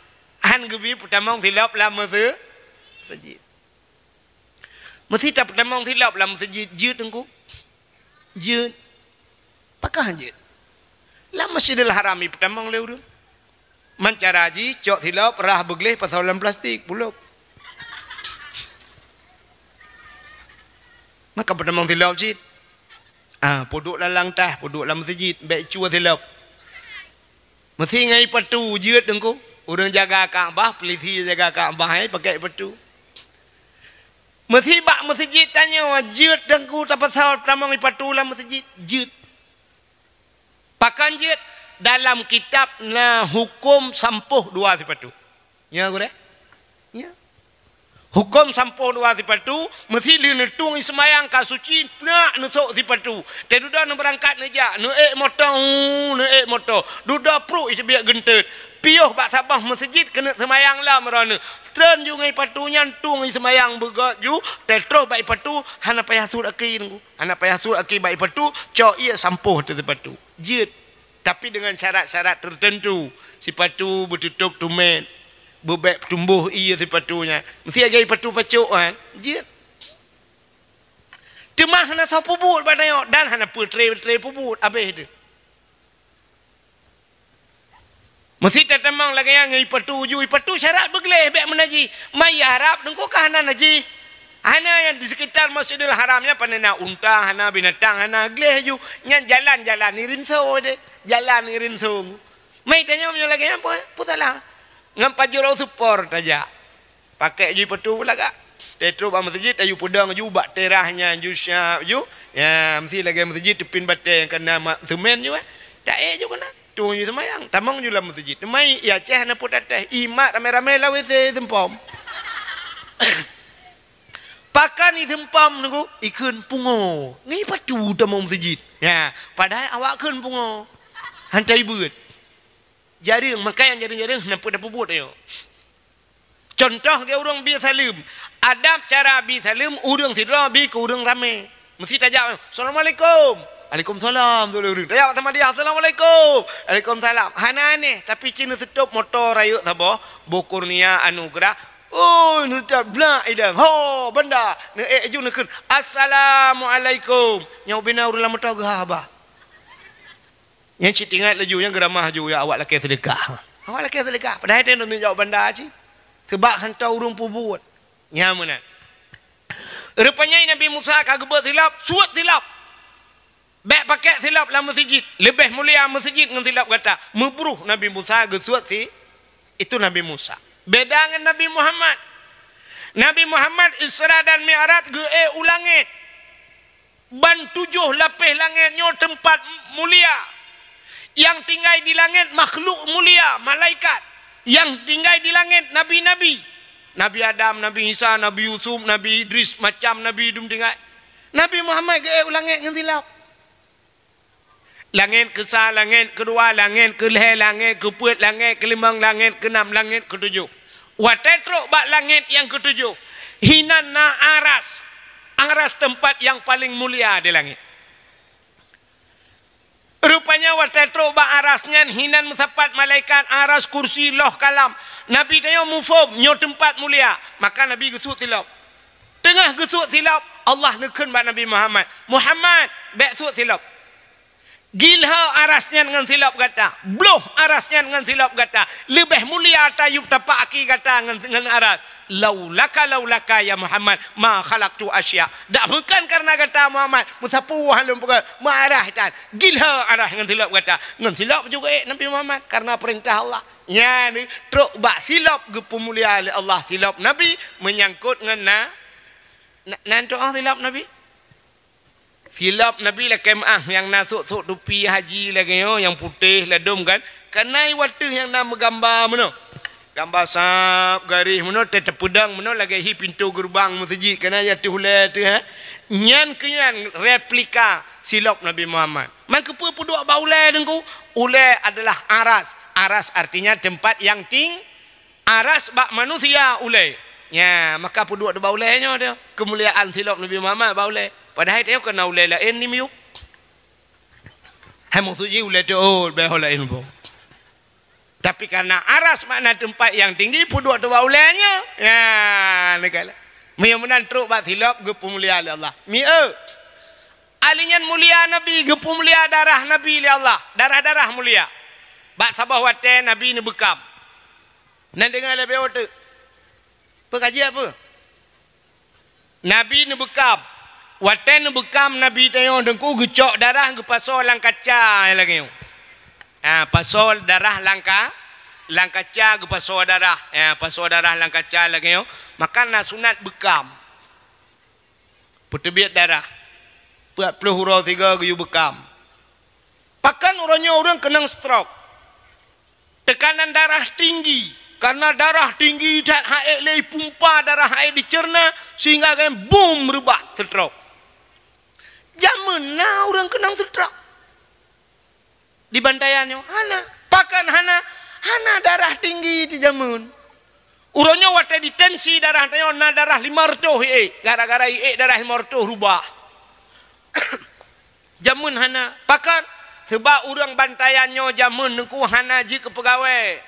Han geubi peutamong silop lam meuse-, meuseujid. Meusi tapeutamong silop lam meuseujid jeuet teungku. Jeuet. Pakon jeuet? Lam Masjidil Haram ipeutamong lé ureuëng. Man cara jih cok silop rhah beugleh pasoe lam plastik, bulok. Maka peutamong silop cit. Ah, peuduek lam langtah, peuduek lam meuseujid, bék cue silop. Meusi ngon ipatu jeuet teungku. Ureuëng jaga Ka'bah, peulisi jaga Ka'bah, eh, pakai ipatu. Meusi bak meuseujid tanyoe jeuet teungku tapasoe tamong ipatu lam meuseujid, jeuet. Pakon jeuet? Dalam kitab na huköm sampôh dua sipatu. Nya gurée? Nya. Huköm sampôh dua sipatu, meusi lheueh neutueng i seumayang ka suci, nak neusok sipatu. Teududoe neubeurangkat neujak, neuék moto, hu, neuék moto. Dudoe pruek i teubiet geunteut. Piôh bak saboh meuseujid keuneuk seumayang lom droeneuh. Treun ju ngon ipatu nyan tueng i seumayang beugét ju, teutroh bak ipatu hana payah suet aki teungku. Hana payah suet aki bak ipatu, cok ié sampôh ateueh sipatu. Jeuet. Tapi dengan syarat-syarat tertentu. Sipatu beututôp tumét. Beubek tumboh ie sipatu nyan. Meusti lagèe sipatu pacok kan? Jeuet. Teuma hana soe peubuet bak tanyoe dan hana peutre-tre peubuet, abéh teuh. Meusti tatamong lagèe nyan ngon sipatu ju, sipatu syarat beugleh bèk meunajih. Maya Arab teungku ka hana najih. Hana nyang di sekitar Masjidil Haram nyan pane na unta, hana binatang, hana gleh ju. Nyan jalan-jalan ni rinso deh. Jalan ni rinso. Mai tanyoe meunyoe lagèe nyan peue, peue salah? Ngon pajuro seupor tajak. Pakèk ju sipatu lagak. Teutrok bak meuseujid, tayue peudong ju bak terasnya ju siap ju. Ya, meusti lagèe meuseujid teupin batèe nyang ka na mak seumén ju, eh. Taék ju keunan. Tueng ju seumayang, tamong ju lam meuseujid. Teuma i Aceh hana peue tatéh, i mak ramé-ramé lam WC seumpom. Pakon i seumpom teungku, ikheun pungo. Ngon sipatu tamong meuseujid. Ya, padahai awak kheun pungo. Hantai beuet. Jareueng, maka nyang jareueng-jareueng hana peue tapeubuet nyoe. Contoh lagèe ureueng bi saleuem. Adab cara bi saleuem ureueng sidroe bi keu ureueng ramé. Meusti tajak, "Assalamualaikum." "Waalaikumsalam," tu lé ureueng. Tajak sama dia, "Assalamualaikum." "Waalaikumsalam." Hana aneh, tapi cit neuseutôt moto rayeuk saboh, boh Kurnia Anugerah. Oh, neuseutôt blak idang. Ho, banda. Neuék ju neukheun, "Assalamualaikum." Nyang ubena ureueng lam moto geuhaba. Nyang cit ingat laju, nyang geuramah ju, ya awak lakèe seudeukah. Awak lakèe seudeukah. Padahai teuh neujaweueb banda cit. Seubab hantom ureueng peubuet. Nyan meunan. Rupanya Nabi Musa ka geubeuet silop, suet silop. Bèk pakèk silop lam meuseujid. Leubeh mulia meuseujid ngon silop gata. Meubruh Nabi Musa geusuet si, itu Nabi Musa. Beda ngon Nabi Muhammad. Nabi Muhammad Isra dan Mi'raj geuék u langèt. Ban tujoh lapéh langèt nyoe teumpat mulia. Nyang tinggai di langèt makhluk mulia, malaikat. Nyang tinggai di langèt nabi-nabi. Nabi Adam, Nabi Isa, Nabi Yusuf, Nabi Idris, macam nabi dum tinggai. Nabi Muhammad geuék u langèt ngon silop. Langèt keusa, langèt keudua, langèt keulhèe, langèt keupeuet, langèt keulimong, langèt keunam, langèt keutujoh. Watèe trok bak langèt nyang keutujoh, hinan na aras. Aras teumpat nyang paleng mulia di langèt. Rupanya watèe trok bak aras nyan hinan meusapat malaikat, aras, kursi, loh, kalam. Nabi tanyoe muphom nyoe teumpat mulia, maka Nabi geusuet silop. Teungoh geusuet silop, Allah neukheun bak Nabi Muhammad, "Muhammad, bèk suet silop. Gilho aras nyan ngon silop gata, bloh aras nyan ngon silop gata, leubeh mulia tayub tapak aki gata ngon, ngon aras. Laulaka, laulaka ya Muhammad, ma khalaqtu asya." Dak bukan karena gata Muhammad, meusapeue lôn peugah, meuaras tan. Gilho aras ngon silop gata. Ngon silop juga ék Nabi Muhammad karena perintah Allah. Nyan trok bak silop geupeumulia lé Allah, silop Nabi menyangkut ngon na, na, nan tu'oh silop Nabi. Silop Nabi lakèe meu'ah nyang na sôk-sôk tupi haji lagèe nyoe nyang putéh ladôm kan. Kana i watèe nyang na meugamba meunoe. Gamba sab garéh meunoe teupeudong meunoe lagèe hi pintoe geureubang meuseujid kana i ateueh ulèe teuh, ha. Nyan keuh nyan replika silop Nabi Muhammad. Man keupeue peuduek bak ulèe teungku? Ulèe adalah aras. Aras artinya tempat yang ting-, Aras bak manusia ulèe. Nya, maka peuduek bak ulèe nyoe dia. Keumuliaan silop Nabi Muhammad bak ulèe. Padahai tanyoe keu na ulèe laén di miyueb. Hai maksud jih ulèe teuôt, bèk ho laén boh. Tapi karena aras makna tempat yang tinggi, peuduek bak ulèe nyoe. Nya, neugala. Meunyoe meunan trok bak silop geupeumulia lé Allah. Mieu. Ahli nyan mulia Nabi, geupeumulia darah Nabi lé Allah. Darah-darah mulia. Bak saboh watèe Nabi neubeukam. Na deungoe lé B O T. Peukaji apa? Nabi neubeukam. Watèe neubeukam Nabi tanyoe teungku geucok darah geupasoe lam kaca lagèe nyoe. Ha, pasoe darah lam ka-, lam kaca geupasoe darah. Ha, pasoe darah lam kaca lagèe nyoe. Maka na sunat beukam. Peuteubiet darah. Peuet ploh uroe sigoe geuyue beukam. Pakon uroe nyoe ureueng keunong stroke. Teukanan darah tinggi. Karena darah tinggi that ha'ék lé ipumpa darah ha'ék diceurna sehingga geuh bum reubah stroke. Jameun na ureueng keunong stroke. Di Bantayan nyoe hana. Pakon hana? Hana darah tinggi di jameun. Uroe nyoe watèe ditensi darah tanyoe na darah lima reutôh iék. Gara-gara iék darah lima reutôh reubah. Jameun hana. Pakon? Seubab ureueng Bantayan nyoe jameun teungku hana jeuet keu peugawée.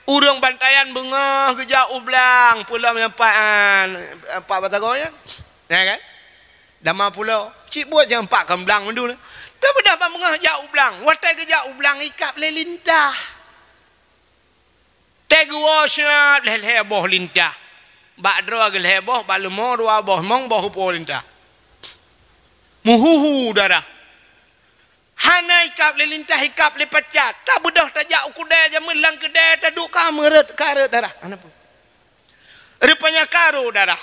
Ureuëng Bantayan beungoh geujak u blang, pulo nyang pat, ah, pat batagong nyan. Ya kan? Dama pulo, cit buet nyang pat kan blang mandum. Tapi dah beungoh jak u blang, watée geujak u blang ikab lé lintah. Teuh geuwoe siat lhée-lhée boh lintah. Bak droe geulhée boh, bak leumo dua boh, mong boh upue lintah. Meuhu-hu darah. Hana ikab lé lintah, ikab lé pacat. Tabeudôh tajak u keudée jameun lam keudée taduek ka meureuet, ka reuet darah. Hana peue. Rupanya ka rô darah.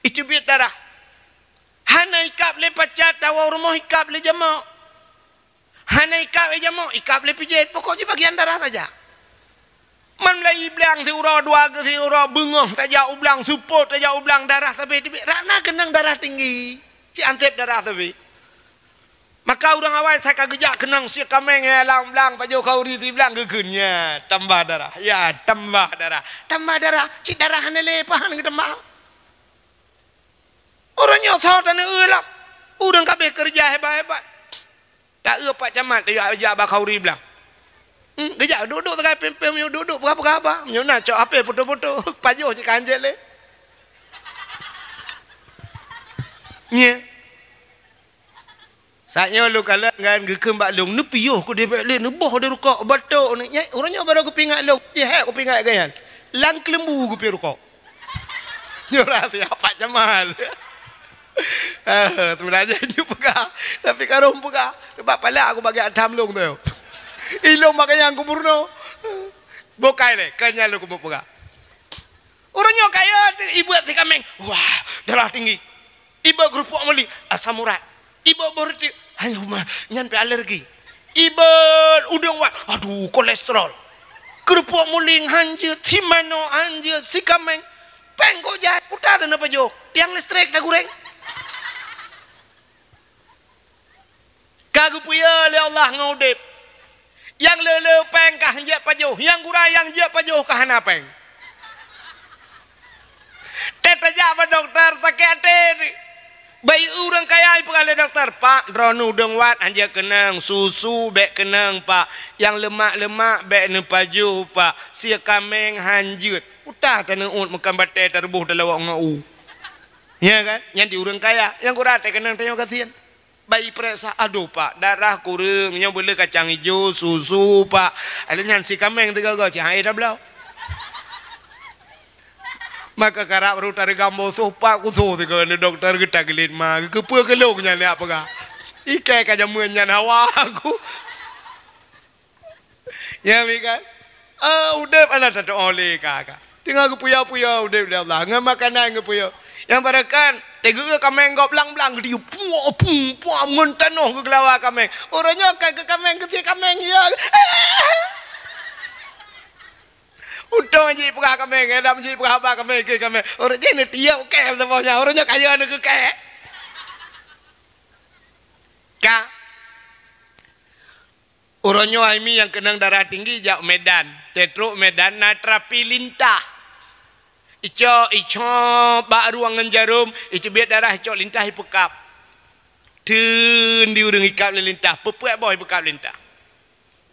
Iteubiet darah. Hana ikab lé pacat, tawoe rumoh ikab lé jamok. Hana ikab lé jamok, ikab lé pijet. Pokok jih bagian darah saja. Man mulai blang siuroe dua siuroe beungoh tajak u blang, seupôt tajak u blang, darah sabe teubiet. Rana keunong darah tinggi. Cit anseb darah sabe. Maka ureuëng awai sa ka geujak keunong sie kaméng nyang lam blang, pajoh khauri si blang geukheun, ya, tambah darah. Ya, tambah darah. Tambah darah, cit darah hana lé pahan geutambah. Ureuëng nyoe soe taneuk eu lom. Ureuëng ka abéh keureuja hebat-hebat. Ta eu Pak Camat tajak jak bak khauri blang. Hmm, geujak duek-duek sagai pem-pem nyoe duek-duek peugah-peugah haba. Meunyoe na cok H P foto-foto, pajoh cit ka hanjeuet lé. Nyoe. Saat nyoe lôn kalon ngon geukheun bak lôn, neupiôh keudeh bék lé, neuboh di rukok, batok ni. Nyan, ureuëng nyoe barô geupingat lôn, jihek geupingat geuh nyan. Lam keuleumbu geupiôh rukok. Nyoe rahsia Pak Camat. Ah, sebenarnya nyoe peugah, tapi ka rhom peugah. Sebab palak aku bagi atam lôn tu. Ilôn bak nyang kumeurunoe. Bukai lé, ka nyan lôn keumeung peugah. Ureuëng nyoe kaya teuh, ibeuet si kaméng. Wah, darah tinggi. Ibeuet keurupuk muling, asam urat. Ibeuet boh reuteuek, hai huma, nyan pih alergi. Ibeuet udeueng wat, aduh, kolesterol. Keurupuk muling hanjeuet, si manoe hanjeuet, si kaméng. Péng kok jai, uta dan apa jok? Tiang listrik dah gureng. Ka geupeue lé Allah ngon udeb. Nyang le-le péng ka hanjeuet pajoh, nyang gura nyang jeuet pajoh ka hana péng. Teuh tajak bak dokto sakét até. Bayi ureuëng kaya ipeugah lé dokto, "Pak, droeneuh udeueng wat hanjeuet keunong, susu bék keunong, Pak. Nyang leumak-leumak bék neupajoh, Pak. Sie kaméng hanjeuet." Uta taneuôt meukan batée tareuboh talawok ngon u. Ya kan? Nyan di ureuëng kaya, nyang gura teuh keunong tanyoe gasien. Bayi peuriksa, "Adoh, Pak, darah kureueng, nyoe beuleueh kacang ijo, susu, Pak." Alèh nyan si kaméng teuga-ga, cit hai tabloe. Maka karab rot tareugam boh soh, Pak, kusoh teuga ni dokto geuta geulit ma, keupeue keu lôn nyan jak peugah. Ikai ka jameun nyan hawa aku. Ya, mi kan? Ah, udeb hana tatu'oh lé ka, ka. Teungoh geupuya-puya udeb lé Allah. Ngon makanan geupuya. Nyang baroe kan, teugeue kaméng gob blang-blang geutiup. Puak, pung, puak, ngon tanoh geugeulawa kaméng. Uroe nyoe ka keu kaméng, keu sie kaméng, ya. Untông jih peugah kaméng, lam jih peugah haba kaméng, keu kaméng. Uroe jih neutiup kèe saboh nyan. Uroe nyoe kaya neukeu kèe. Ka. Uroe nyoe hai mi nyang keunong darah tinggi jak Medan. Teutrok Medan na terapi lintah. Icok, icok bak ruang ngon jarom, iteubiet darah, icok lintah ipeukab. Teun di ureuëng ikab lé lintah, peupuek boh ipeukab lé lintah.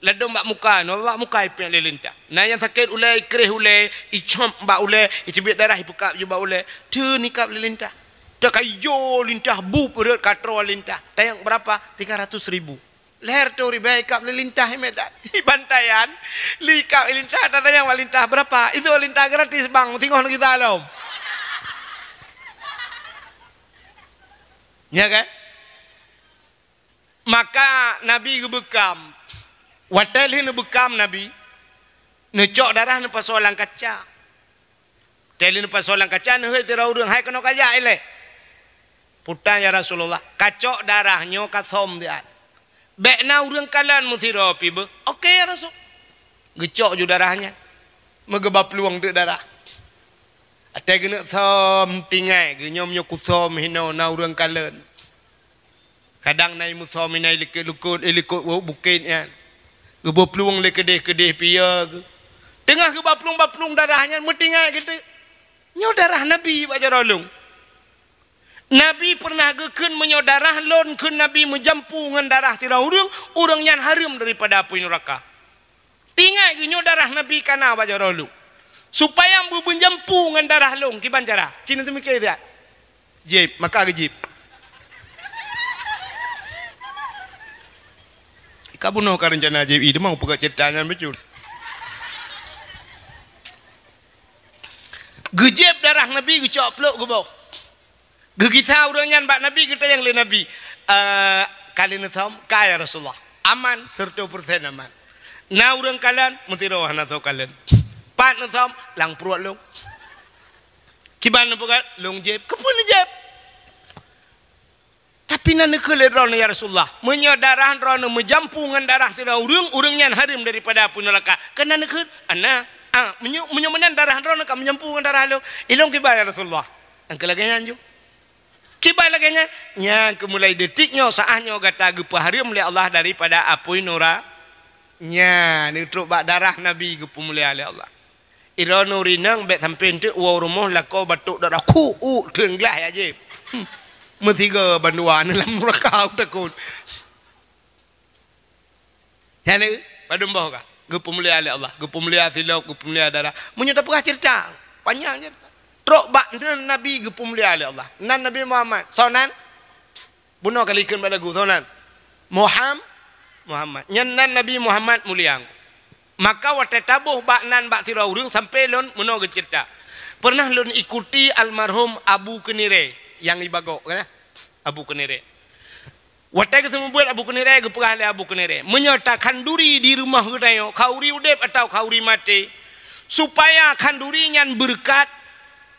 Ladôm bak muka, nyoe bak muka ipék lé lintah. Na nyang sakét ulèe, ikréh ulèe, icop bak ulèe, iteubiet darah ipeukab ju bak ulèe. Teun ikab lé lintah. Teuka ijo lintah, bup rhot ka troe lintah. Tanyong berapa? Tiga ratus ribu. Lhèe reutôh ribèe ikab lé lintah i Medan. I Bantayan, lé ikab lé lintah, tatanyong bak lintah, "Berapa?" "Itu lintah gratis, Bang, singoh neugisa lom." Ya kan? Maka Nabi geubeukam. Watèe lheueh neubeukam Nabi, neucok darah neupasoe lam kaca. Teuh lheueh neupasoe lam kaca, neuhôi sidroe ureuëng, "Hai keunoe kajak ilèe." "Peue tan, ya Rasulullah?" "Kacok darah nyoe kasôm siat. Bèk na ureuëng kalon meusidroe pih beuh." "Oke, ya Rasul." Geucok ju darah nyan. Meugeuba plueng teuk darah. Watèe geuneuk sôm, tinggai geuh, "Nyoe meunyoe kusôm hinoe na ureuëng kalon." Kadang na i musôm, na i likot-likot, i likot bukét nyan. Geuba plueng lé keudeh-keudeh pih ya geuh. Teungoh geuba plueng, ba plueng darah nyan meutinggai geuh teuk. Nyoe darah Nabi bak jaroe lôn. Nabi peureunah geukheun, "Meunyoe darah lôn," kheun Nabi, "meujampu ngon darah sidroe ureuëng, ureuëng nyan hareuem daripada apui nuraka." Ingat geuh nyoe darah Nabi ka na bak jaroe lôn. Supaya beumeujampu ngon darah lôn, kiban cara. Cit na teumike siat. Jieb, maka geujieb. Ka bunoe ka reuncana jieb, ih, teuma peugah cerita nyan bacut. Geujieb darah Nabi, geucok plok geuboh. Geugisa ureuëng nyan bak Nabi, geutanyong lé Nabi, "Eh, ka lheueh neusom?" "Ka, ya Rasulullah." "Aman, sireutoh persen aman. Na ureuëng kalon?" "Meusidroe hana soe kalon." "Pat neusom?" "Lam pruet lôn." "Kiban neupeugah?" "Lôn jieb." "Keupeue neujieb?" "Tapi na neukheun lé droeneuh, ya Rasulullah, meunyoe darah droeneuh meujampu ngon darah sidroe ureuëng, ureuëng nyan hareuem daripada apui neuraka. Ka na neukheun?" "Ana." "Ah, meunyoe, meunyoe meunan darah droeneuh ka meujampu ngon darah lôn, ilôn kiban, ya Rasulullah?" Nyang keu lagée nyan ju. Kiban lagée nyan, nyang keu mulai detik nyoe, saát nyoe gata geupeuhareuem lé Allah daripada apui nura-, nyan, neutrok bak darah Nabi geupeumulia lé Allah. Droeneuh rinang bék sampoe teuk woe rumoh lakoe batok darah, khu, u, teungglah ya jih. Hmm. Meusiga bandua neuh lam nuraka, takot. Nyan, padum boh ka? Geupeumulia lé Allah, geupeumulia silop, geupeumulia darah. Meunyoe tapeugah cerita, panyang cerita. Trok bak nan Nabi geupeumulia lé Allah. Nan Nabi Muhammad, soe nan? Bunoe ka likheun bak lagu, soe nan? Muham-, Muhammad. Nyan nan Nabi Muhammad mulia. Maka watée taboh bak nan bak sidroe ureuëng sampoe lôn meunoe geucerita. Pernah lôn ikuti almarhum Abu Keunirée nyang ibagok, kan? Abu Keunirée. Watée geuseumeubeuet Abu Keunirée, geupeugah lé Abu Keunirée, "Meunyoe takhanduri di rumoh geutanyoe, khanduri udeb atawa khanduri maté, supaya khanduri nyan beureukat,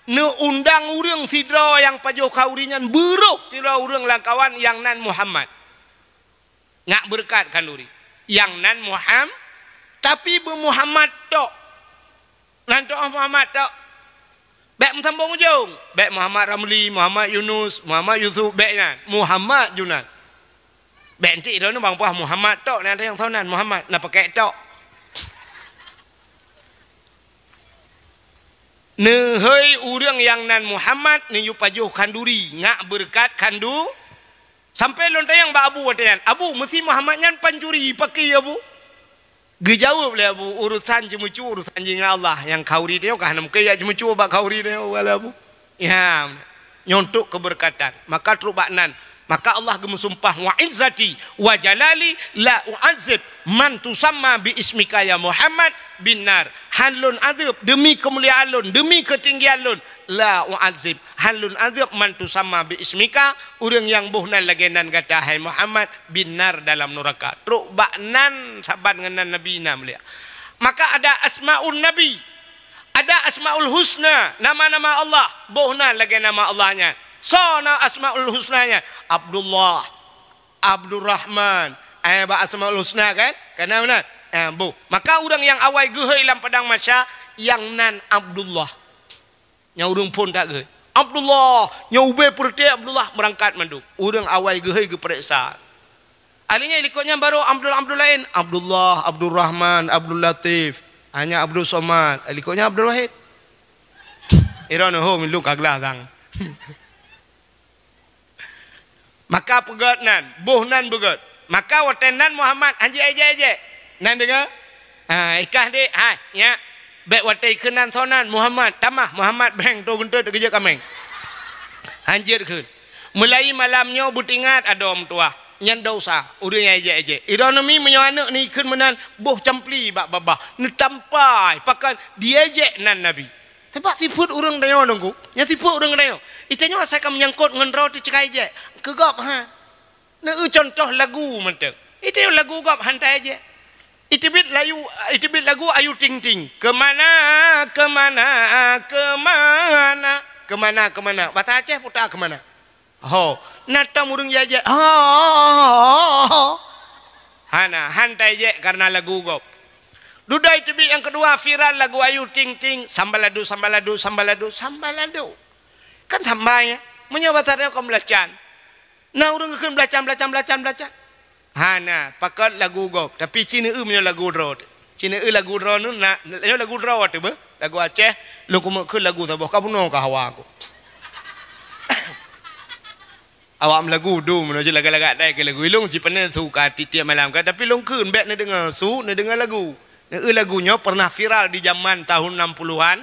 neuundang ureuëng sidroe nyang pajoh khanduri nyan, beuroh sidroe ureuëng lam kawan nyang nan Muhammad. Ngat beureukat khanduri nyang nan Muham-, tapi beu Muhammad tok." Nan teuh Muhammad tok. Bék meusambong ujong. Bék Muhammad Ramli, Muhammad Yunus, Muhammad Yusuf, bék nyan. Muhammad Junan. Bék entik droeneuh bang puah Muhammad tok, na nyang soe nan Muhammad, na pakèk tok. Neuhôi ureuëng nyang nan Muhammad, neuyue pajoh khanduri, ngat beureukat khandu-, Sampoe lôn tanyong bak Abu watée nyan, "Abu, meusi Muhammad nyan pancuri, pakri Abu?" Geujaweueb lé Abu, "Urusan ceumeucue, urusan jih ngon Allah. Nyang khanduri tanyoe ka hana mungken jak ceumeucue bak khanduri tanyoe, Abu." Ya, nyoe untuk keubeureukatan. Maka trok bak nan. Maka Allah geumeusumpah, "Wa izzati wa jalali la u'adzib man tusamma bi ismika ya Muhammad bin nar." Han lôn azeueb deumi keumuliaan lôn, deumi keutinggian lôn, la u'adzib, han lôn azeueb man tusamma bi ismika, ureuëng nyang boh nan lagée nan gata, hai Muhammad, bin nar, dalam nuraka. Trok bak nan saban ngon nan Nabi na mulia. Maka ada asmaun Nabi, ada asmaul husna, nama-nama Allah, boh nan lagée nama Allah nyan. Soe na asmaul husna nyan? Abdullah, Abdurrahman. Eh, bak asmaul husna kan? Kana meunan? Eh, boh. Maka ureuëng nyang awai geuhôi lam padang mahsyar, nyang nan Abdullah. Nyang ureuëng phon that geuhôi, "Abdullah!" Nyang ubé peureute Abdullah, meurangkat mandum. Ureuëng awai geuhôi geupareksa. Ahli nyan likot nyan barô Abdul, Abdul laén. Abdullah, Abdurrahman, Abdul Latif. Hanya Abdul Somad. Likot nyan Abdul Wahid. Iron ho milung ka glah sang. Maka peugét nan, boh nan beugét. Maka watée nan Muhammad, han ji ejek-ejek. Nan deungoe? Ha, ikah dek, hai, nyak. Bék watée ikheun nan soe nan, Muhammad, tamah, Muhammad beng to geuntot teukeujot kaméng. Han jeuet kheun. Meulayi malam nyoe beutingat adoe meutuwah. Nyan dosa, ureuëng nyang ejek-ejek. Ironomi meunyoe aneuëk ni ikheun meunan, boh campli bak babah. Neutampai, pakon diejek nan Nabi. Sabab sifeuet ureuëng tanyoe, Teungku, nyan sifeuet ureuëng tanyoe. Itanyoe asai ka meunyangkot ngon droe teuh ceukai jek. Keu gob, ha. Neu-eu cuntoh lagu mantong. Itanyoe lagu gob han ta-ejek. Iteubiet layu, iteubiet lagu Ayu Ting Ting. Keumana, keumana, keumana. Keumana, keumana. Basa Aceh puta keumana. Ho, na tom ureuëng jijak, ho, ho, ho, ho. Hana, han ta-ejek kareuna lagu gob. Dudoe teubiet nyang keudua viral lagu Ayu Ting Ting, sambaladu, sambaladu, sambaladu, sambaladu. Kan samba, ya? Meunyoe basa tanyoe kon beulacan. Na ureuëng geukheun beulacan, beulacan, beulacan, beulacan. Hana, pakon lagu gob, tapi ci neu-eu meunyoe lagu droe teuh. Ci neu-eu lagu droe nyoe na, nyoe lagu droe teuh beuh, lagu Aceh, lôn keumeuk kheun lagu saboh, ka bunoe ka hawa ku. Awak meulagu dum, meunyoe ci lagak-lagak dai keu lagu ilong, ci pane su ka tiep-tiep malam ka, tapi lôn kheun bék neudeungoe su, neudeungoe lagu. Neu lagu nyoe pernah viral di zaman tahun enam puluhan.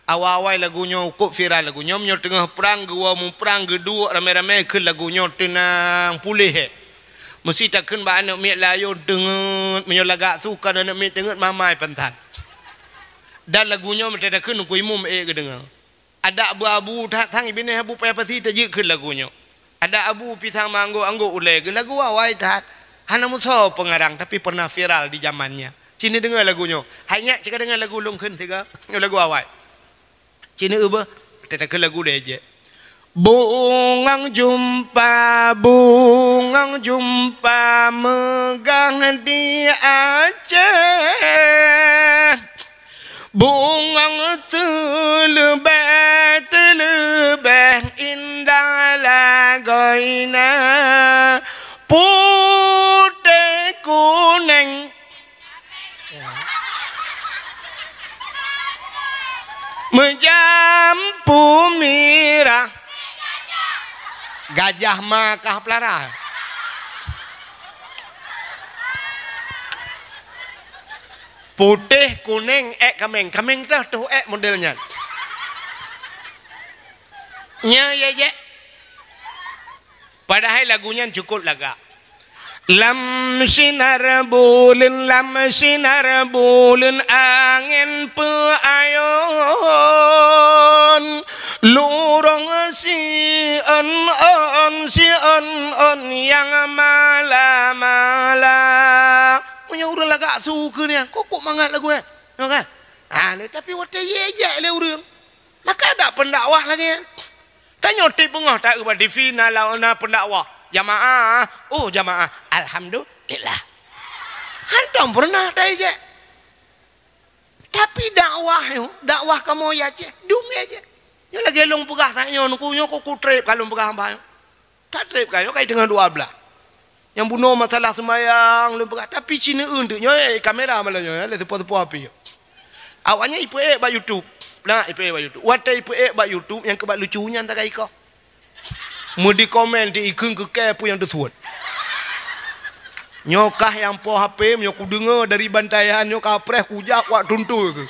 Awai-awai lagu nyoe kok viral lagu nyoe, meunyoe teungoh prang, geuwoe muprang, geuduek ramé-ramé kheun lagu nyoe teunang puléh, eh. Meusi takheun bak aneuk miet layôn teungeut, meunyoe lagak su kon aneuk miet teungeut mamai pantan. Dan lagu nyoe meuteutakheun Teungku Imum ék geudeungoe. Adak abu-abu that sang binéh abu payah pasi tajeuet kheun lagu nyoe. Adak abu pisang manggo anggô ulée geuh lagu awai that. Hana musoh peungarang tapi pernah viral di zaman nyan. Ci neudeungoe lagu nyoe. Hai nyak cit ka deungoe lagu lôn kheun siga. Nyoe lagu awai. Ci neueu beuh. Teutakheun lagu deh jeh. Bungong jumpa, bungong jumpa meugah di Aceh. Bungong teuleubeh-teuleubeh indah lagoina, putéh kuneng. Meujampu mirah. Gajah ma kah peulara. Putéh, kuneng, ék kaméng. Kaméng teuh, teuh ék model nyan. Nya, ya, ya. Padahai lagu nyan cukôp lagak. Lam sinar buleuen, lam sinar buleuen angén peuayon, lurông siôn-ôn, siôn-ôn nyang mala-mala. Meunyoe ureuëng lagak su keu nyan, kok-kok mangat lagu nyan, nyoe kan? Ah, tapi watée jijak lé ureuëng, maka ada pendakwah lagée nyan. Tanyoe tieb beungoh taeu bak T V na lawan na pendakwah. Jamaah, oh jamaah, alhamdulillah. Hantom pernah taijak. Tapi dakwah nyoe, dakwah kamoe ya ceh, dum ya ceh. Nyoe lagée lôn peugah tanyoe nuku nyoe kuku treb ka lôn peugah hamba nyoe. Ka treb ka nyoe kai teungoh dua belas. Nyang bunoe masalah seumayang lôn peugah, tapi ci neueu teuk nyoe, eh, kamera malam nyoe, eh, lé teupeu-teupeu api. Awaknyan ipeuék bak YouTube. Nah, ipeuék bak YouTube. Watée ipeuék bak YouTube, nyang keubak lucu nyan takai ikoh. Meudi komen di ikheun keu kée peue nyang teusuet. Nyoe kah nyang po H P, nyoe kudeungoe dari bantayan, nyoe ka preh kujak wak tuntui keu.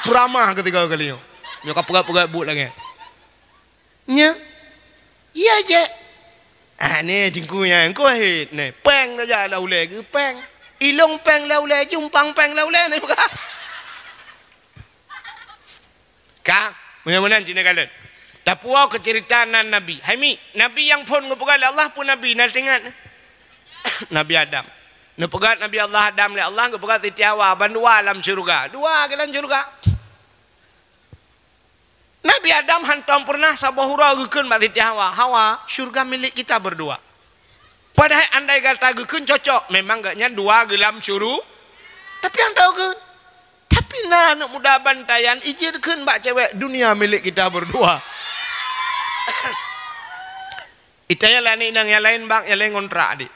Peuramah keu tiga kali nyoe. Nyoe ka peugah-peugah buet lagée. Nya. Iya jeh. Ah, ni tingku nya, engko hit ni. Peng saja lam ulée geuh peng. Ilong peng lam ulée, jumpang peng lam ulée ni bukan. Ka, mudah-mudahan cina kalian. Tapuo keu cerita nan Nabi. Hai mi, Nabi nyang phon geupeugah lé Allah pun Nabi, na teuingat. Nabi Adam. Neupeugah Nabi Allah Adam lé Allah geupeugah Siti Hawa, bandua lam syurga. Dua geuh lam syurga. Nabi Adam hantom pernah saboh uroe geukheun bak Siti Hawa, "Hawa, syurga milik kita berdua." Padahai andai kata geukheun cocok, memang geuh nyan dua geuh lam syuru-, tapi hantom geukheun. Tapi na aneuk muda bantayan ijeuet kheun bak cewek, "Dunia milik kita berdua." Itanya lah aneuk inong nyang laén bak, nyang laén ngontrak adik.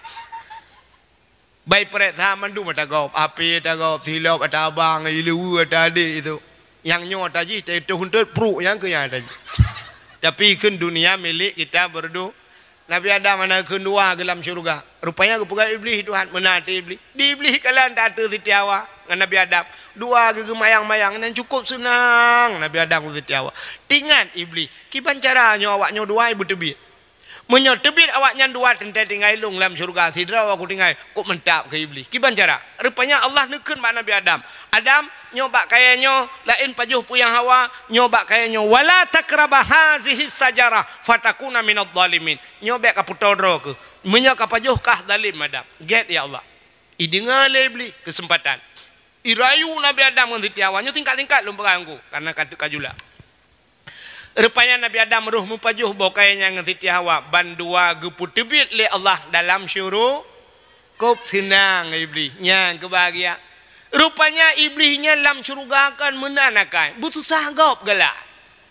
Bai prek that mandum ata gob, api ata gob, silop ata abang, ileue ata adek itu. Nyang nyoe ata jih, teuh huntot pruk nyang keu nyang ata jih. Tapi kheun dunia milik kita berdua. Nabi Adam hana kheun dua geuh lam syurga. Rupanya geupeugah Iblih Tuhan, meunan até Iblih. Di Iblih kalan ta ateueh Siti Hawa ngon Nabi Adam. Dua geuh geumayang-mayang, nyan cukup seunang Nabi Adam ngon Siti Hawa. Tingat Iblih, kiban cara nyoe awak nyoe dua beuteubiet. Meunyoe teubiet awaknyan dua teuntée tinggai lôn lam syeuruga, sidroe ku tinggai, kok mantap keu Iblih. Kiban cara? Rupanya Allah neukheun bak Nabi Adam, "Adam, nyoe bak kayée nyoe, laén pajoh peue nyang hawa, nyoe bak kayée nyoe, wala taqraba hazihi syajarah fatakuna minadh dhalimin." Nyoe bék ka peutoe droe keuh. Meunyoe ka pajoh kah zalim Adam. Gét ya Allah. Ideungoe lé Iblih keuseumpatan. Irayu Nabi Adam ngon Siti Hawa. Nyoe singkat-singkat lôn peugah ngon ku, karena ka, ka jula. Rupanya Nabi Adam roh meupajoh boh kayée nyan ngon Siti Hawa, bandua geupeuteubiet lé Allah dalam syuru-, kok seunang Iblih, nyan keubahagia. Rupanya Iblih nyan lam syeuruga kon meunan akai, beususah gob galak.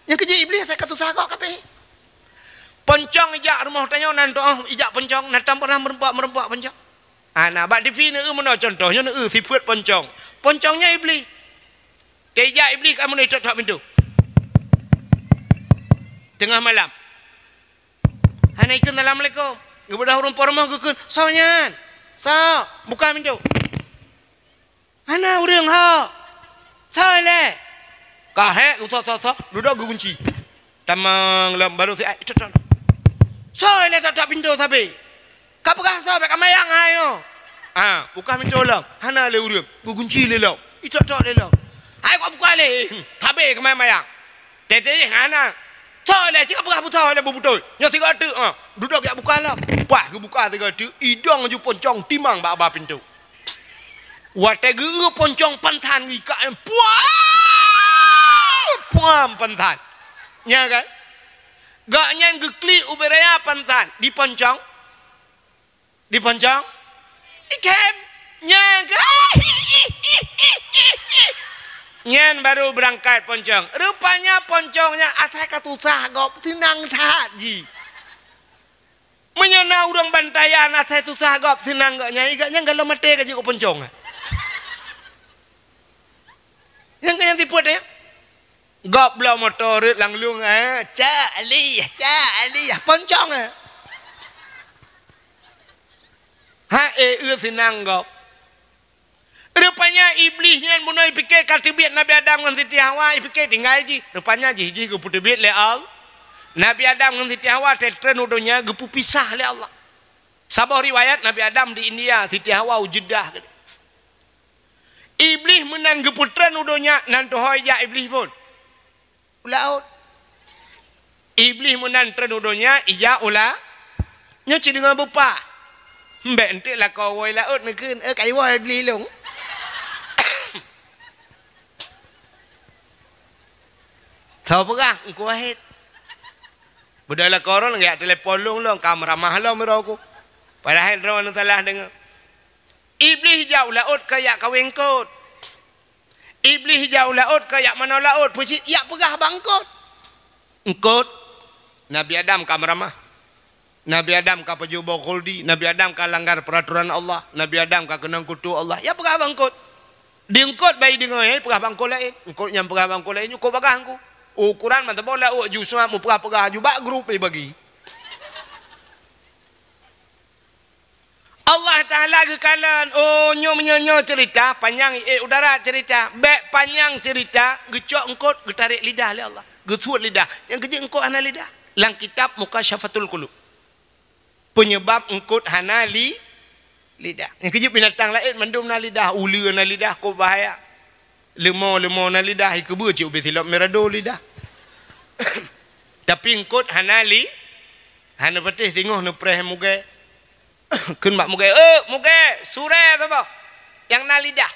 Nyang keujeuet Iblih asai ka susah gob kabeh. Poncong ijak rumoh tanyoe nan toh ijak poncong, na tam pernah meureumpok-meureumpok poncong. Ana bak T V neu meunoe contoh, nyoe neu sifeuet poncong. Poncong nyan Iblih. Teujak Iblih ka meunoe tok-tok pintoe. Teungoh malam. Hana ikheun assalamualaikum. Geubeudôh ureuëng po rumoh geukheun, "Soe nyan? Soe? Buka pintoe." Hana ureuëng ho. Soe lé? Ka hék, soe, soe, soe, dudoe geugunci. Tamong lom, barô siat, tok, tok. Soe lé tok-tok pintoe sabé? Ka peugah soe bék ka mayang hai nyoe. Ha, buka pintoe lom. Hana lé ureuëng. Geugunci lé lom. Itok-tok lé lom. Hai, kok buka lé. Sabé ka mayang-mayang. Teuh-teuh hana. Soe lé, cit ka peugah soe lé beubeutôi. Nyoe sigoe teuk, ha. Dudoe jak buka lom. Pas geubuka sigoe teuk, idong ju poncong timang bak aba pintoe. Watée geu-eu poncong pansan geuikak nyan, puam! Puam pansan. Nya kan? Gobnyan geuklik ubé raya pansan, diponcong. Diponcong? Ikhém. Nya kan? Nyan baru beurangkat poncong. Rupanya poncong nyan asai ka susah gob, seunang that jih. Meunyoe na ureuëng bantayan asai susah gob, seunang gobnyan, gobnyan galom maté ka jeuet keu poncong. Nyang keu nyang tipot, eh? Gob bloe moto rot lam lueng, eh? Cak lih, cak lih, poncong, eh? Ha, eh, eu seunang gob. Rupanya Iblih nyan bunoe ipike ka teubiet Nabi Adam ngon Siti Hawa, ipike tinggai jih. Rupanya jih, jih geupeuteubiet lé Allah. Nabi Adam ngon Siti Hawa teutreun u donya geupeupisah lé Allah. Saboh riwayat Nabi Adam di India, Siti Hawa u Jeddah. Iblih meunan geupeutreun u donya, nan tuho ijak Iblih phon. U laôt. Iblih meunan treun u donya, ijak u la-, nyoe cit deungon beupah. Mbek enteuk lakoe woe laôt neukheun, "Eh, ka iwoe Iblih lôn." Soe peugah, Teungku Wahid. Beudôh lakoe droe geujak telepon lôn, lôn ka meuramah lom droe ku. Padahai droe neusalah deungoe. Iblih jak u laôt keu jak kawé eungkôt. Iblih jak u laôt keu jak manoe laôt, peue cit jak peugah bak eungkôt. Eungkôt, Nabi Adam ka meuramah. Nabi Adam ka pajoh boh khuldi, Nabi Adam ka langgar peuratoran Allah, Nabi Adam ka keunong kutu Allah. Jak peugah bak eungkôt. Di eungkôt bai deungoe, eh, peugah bak eungkôt laén. Eungkôt nyang peugah bak eungkôt laén, nyoe kok bagah eungkôt. Ukuran mantong boh laôt ju seumah meupeugah-peugah ju bak grup, eh, bagi. Allah Taala geukalon, oh, nyoe meunyoe nyoe ceurita, panyang, eh, u darat ceurita, bék panyang ceurita, geucok eungkôt, geutarek lidah lé Allah, geusuet lidah. Nyang keujeuet eungkôt hana lidah. Lam kitab Mukasyafatul Qulub, penyebab eungkôt hana li-, lidah. Nyang keujeuet binatang laén mandum na lidah, uleue na lidah, kok bahaya. Leumo-leumo na lidah, ikeubeue cit ubé silop mirado lidah. Tapi eungkôt hana li-, hana patéh singoh neupreh mugée. Kheun bak mugée, "Eh, mugée, surée saboh nyang na lidah."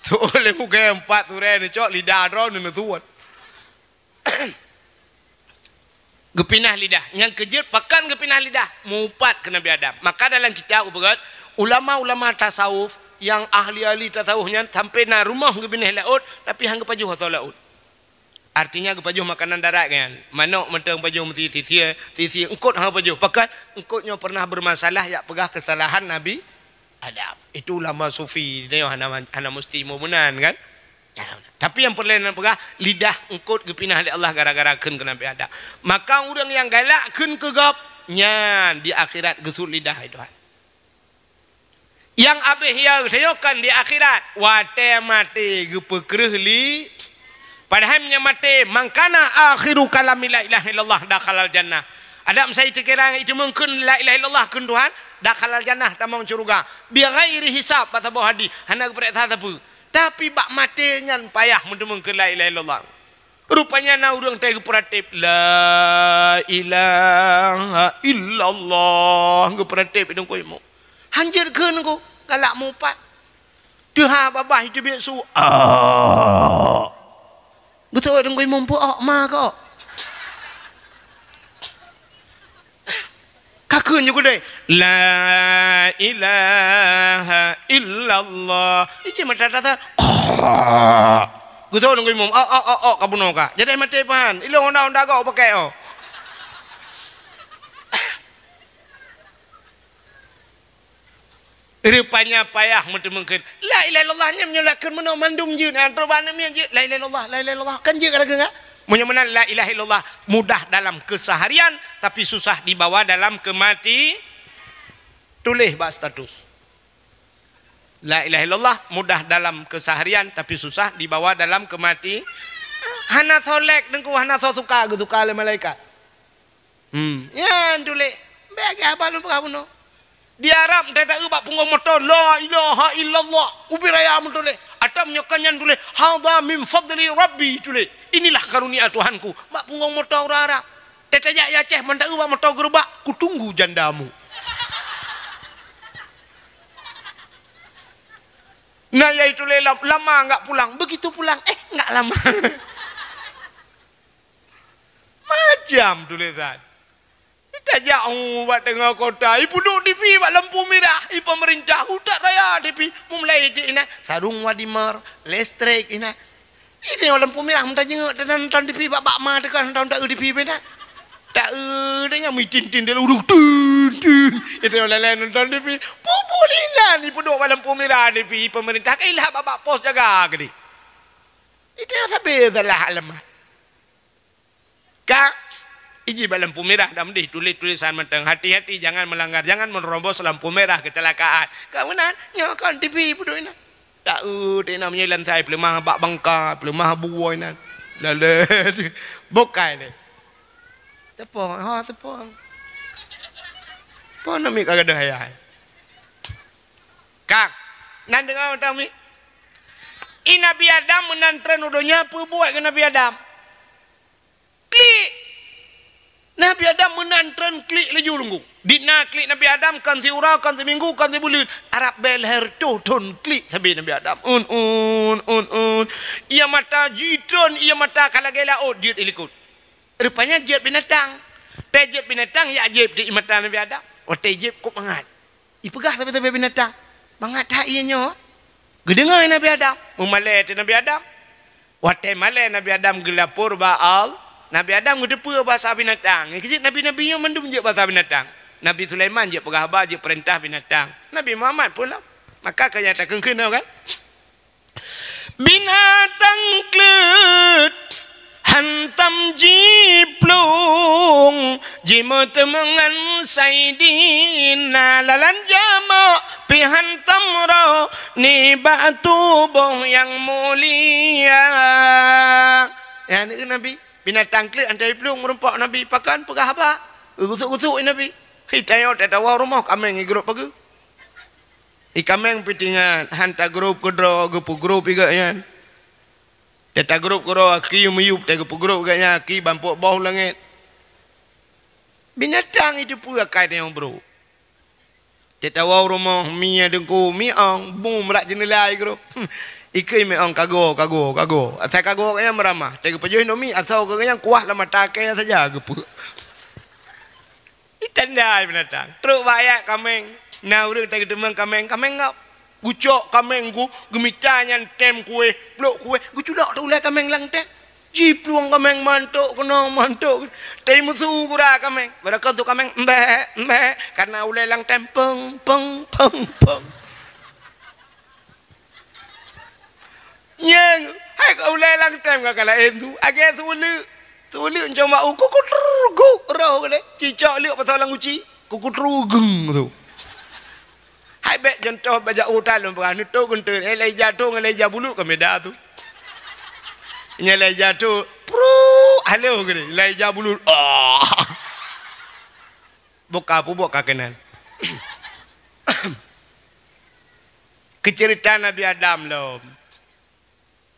Tuh lé mugée empat surée neucok lidah droe neuneuseuet. Geupinah lidah. Nyang keujeuet pakon geupinah lidah? Meuupat keu Nabi Adam. Maka dalam kitab ubeureukat, ulama-ulama tasawuf nyang ahli-ahli tasawuf nyan sampoe na rumoh geubinéh laôt, tapi han geupajoh asoe laôt. Artinya geupajoh makanan darat nyan. Manok mantong pajoh meusi sisier, sisier eungkôt han pajoh. Pakon eungkôt nyoe pernah bermasalah jak peugah kesalahan Nabi Adam. Itu ulama sufi, nyoe hana, hana musti meunan kan? Tapi nyang peureulée neupeugah, lidah eungkôt geupinah lé Allah gara-gara kheun keu Nabi Adam. Maka ureuëng nyang galak kheun keu gob, nyan di akhirat geusuet lidah, hai Tuhan. Nyang abéh ya geutanyoe kan di akhirat, watée maté geupeukreueh li-, padahai meunyoe maté, "Man kana akhiru kalami la ilaha illallah dakhalal jannah." Adak meusai teukira iteumeung kheun la ilaha illallah kheun Tuhan, dakhalal jannah, tamong syeuruga. Bighairi hisab, bak saboh hadih, hana geupareksa sapeue. Tapi bak maté nyan payah meuteumeung kheun la ilaha illallah. Rupanya na ureuëng teuh geupeuratéb, "La ilaha illallah," geupeuratéb i Teungku Imum. Han jeuet kheun ku, galak meuupat. Teuhah babah iteubiet su, "Ah." Geutôk Teungku Imum, "Peue ôk ma kok?" Ka kheun ju keudeh, "La ilaha illallah." Ije mata tata. Geutôk Teungku Imum, "Ôk, ôk, ôk, ôk, ka bunoe ka. Jadi maté pahan. Ilôn honda-honda gok pakai, oh." Rupanya payah meuteumeung kheun. La ilaha illallah nyan meunyoe lakheun meunoe mandum jeuet, na trok bak aneuk miet jeuet, "La ilaha illallah, la ilaha illallah." Kan jeuet ka lakheun, kan? Meunyoe meunan la ilaha illallah mudah dalam keseharian, tapi susah dibawa dalam kemati-, tuléh bak status. La ilaha illallah mudah dalam keseharian, tapi susah dibawa dalam kemati. Hana soe lek Teungku, hana soe suka, geusuka lé malaikat. Hmm, nyan tuléh. Bèk lagèe haba lôn peugah bunoe. Di Arab, teuta bak punggong moto, "La ilaha illallah." Ubé raya meutuléh. Atau meunyoe ka nyan tuléh, "Hadha min fadli Rabbi," tuléh. "Inilah karunia Tuhanku." Bak punggong moto ureueng Arab. Teuta jak i Aceh, mantong bak moto geurubak, "Kutunggu jandamu." Na nyang tuléh lam, "Lama enggak pulang." Begitu pulang, eh, enggak lama. Macam tulisan. Tajak, oh, bak teungoh kota, ipeuduek T V bak lampu mirah, i pemerintah utak raya T V, meumulai di inan, sarung wadimer, listrik inan. Ini lampu mirah, meutajenguk teunonton T V bak, bak ma teuka nonton taeu T V bak inan. Taeu tanya mitin-tin di lurung, tin, tin. Itu leleng nonton T V. Pupul inan, ipeuduek bak lampu mirah T V, pemerintah kailah bak, bak pos jaga keudeh. Itu sabe salah alamat. Ka, iji bak lampu mirah dah meudeh, tuléh-tulésan mantong, "Hati-hati, jangan melanggar, jangan menerobos lampu merah, kecelakaan." Ka meunan, nyoe kon T V peuduek inan. Taeu, inan meunyoe lam sai peuleumah bak bangka, peuleumah buoy inan. Lalu, bukai deh. Tepong, ha, tepong. Pon nami ka gadoh ayah. Kang, nan deungoe tami. I Nabi Adam meunan treun u donya, peubuet keu Nabi Adam. Klik! Nabi Adam meunan treun klik laju lunggu. Di na klik Nabi Adam, kon siuroe, kon siminggu, kon sibuleuen. Arab bèe lhèe reutôh thon klik sabe Nabi Adam. Un, un, un, un. Ia mata jitreun, ia mata ka lagèe laôt jeuet i likot. Rupanya jeuet binatang. Tée jeuet binatang, jak jieb di mata Nabi Adam. Watèe jieb kok mangat. Ipeugah sabe-sabe binatang, "Mangat that ié nyoe?" Geudeungoe Nabi Adam, meumalèe teuh Nabi Adam. Watèe malèe Nabi Adam geulapor bak Allah, Nabi Adam geuteupeue basa binatang. Nyan keuh jeuet nabi-nabi nyoe mandum jeuet basa binatang. Nabi Sulaiman jeuet peugah haba, jeuet peurintah binatang. Nabi Muhammad peue lom. Maka keu nyang takheun-kheun kan? Binatang kleuet hantom jiplueng, jimeuteumèe ngon Saidina, lalan jameuk pih hantom roh nibak tuboh nyang mulia. Nyan keuh Nabi, binatang kleuet hantom jiplueng meurumpok Nabi, pakon peugah haba. Geugusut-gusut Nabi. Hi tanyoe tatawoe rumoh kaméng igrôp pageue. I kaméng pih teuingat, han tagrôp keudroe, geupeugrôp i gobnyan. Tatagrôp keudroe, aki meuyueb, tageupeugrôp i gobnyan, aki bampok boh u langét. Binatang iteupeue akai tanyoe brôk. Tatawoe u rumoh, mi nyang teungku, mi ong, bum rot jeuneula igrôp. Ikheun mi ong kago, kago, kago. Asai kago gobnyan meuramah, tageupajoh indomie, asoe gobnyan kuah lam mata kèe saja geupeu. Itanda binatang. Trok bak ayat kaméng. Na ureueng tageuteumèe kaméng, kaméng ngap. Geucok kaméng geuh, geumita nyan tem kuéh, plôk kuéh, geuculok teuh ulèe kaméng lam tem. Jiplueng kaméng mantok keunoe, mantok. Teuh meusu gura kaméng. Barangkapeue kaméng, "Mbek, mbek," karena ulèe lam tem, peng, peng, peng, peng. Nyang, hai ka ulèe lam tem ka laén tu. Agée seuleuk. Seuleuk cuma u kukutru guk roh geude. Cicok leuk pasal lam guci. Kukutru geng tu. Hai bèk contoh bajak utai lôn peugah, neutok geunteuen. Eh, Elijah tu ngon Elijah bulut ka beda tu. Nyan Elijah tu, pru, halo geude. Elijah bulut. Ah. Buka pubok ka keunan. Keuceurita Nabi Adam lom.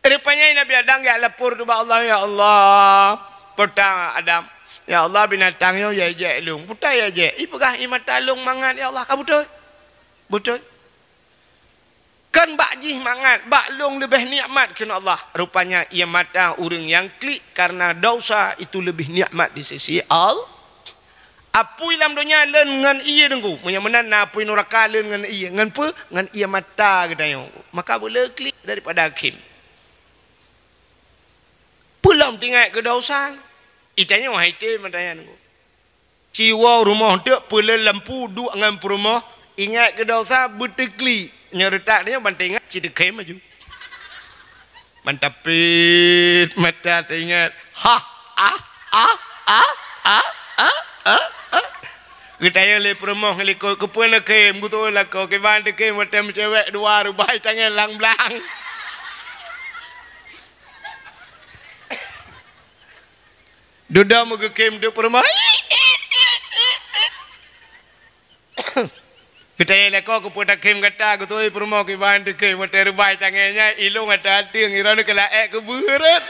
Rupanya Nabi Adam geulapor keu Allah, "Ya Allah, peue ta Adam, ya Allah, binatang nyoe ya jek lôn." "Peue ta ya jek?" "Ipeugah ié mata lôn mangat, ya Allah." "Ka beutôi?" "Beutôi." "Kan bak jih mangat, bak lôn leubeh nikmat," kheun Allah. Rupanya ié mata ureueng nyang klik karena dosa itu lebih nikmat di sisi Allah. Apui lam donya lôn ngon ié deungku. Meunyoe meunan na apui nuraka lôn ngon ié. Ngon peue? Ngon ié mata geutanyoe. Maka beuleu klik daripada akhé. Peue lom teuingat keu dosa. Itanyoe hai tem mata nyan deungku. Ciwoe rumoh teuk peuleu lampu duek ngon peurumoh. Ingat keu dosa beuteuklik. Nyoe reutak tanyoe ban teuingat ci teukhém laju. Ban tapit mata teuingat. Ha, ah, ah, ah. Geutanyong lé peurumoh likot, "Keupeue neukhém?" Geutanyong lakoe, "Kiban teukhém watèe meucewek dua reubai tangai lam blang." Dudoe meugeukhém teuk peurumoh. Geutanyong lakoe, "Keupeue takhém gata?" Geutanyong lé peurumoh, "Kiban teukhém watèe reubai tangai nyan, ilôn ata ateueng, droeneuh keu laék keu beuet."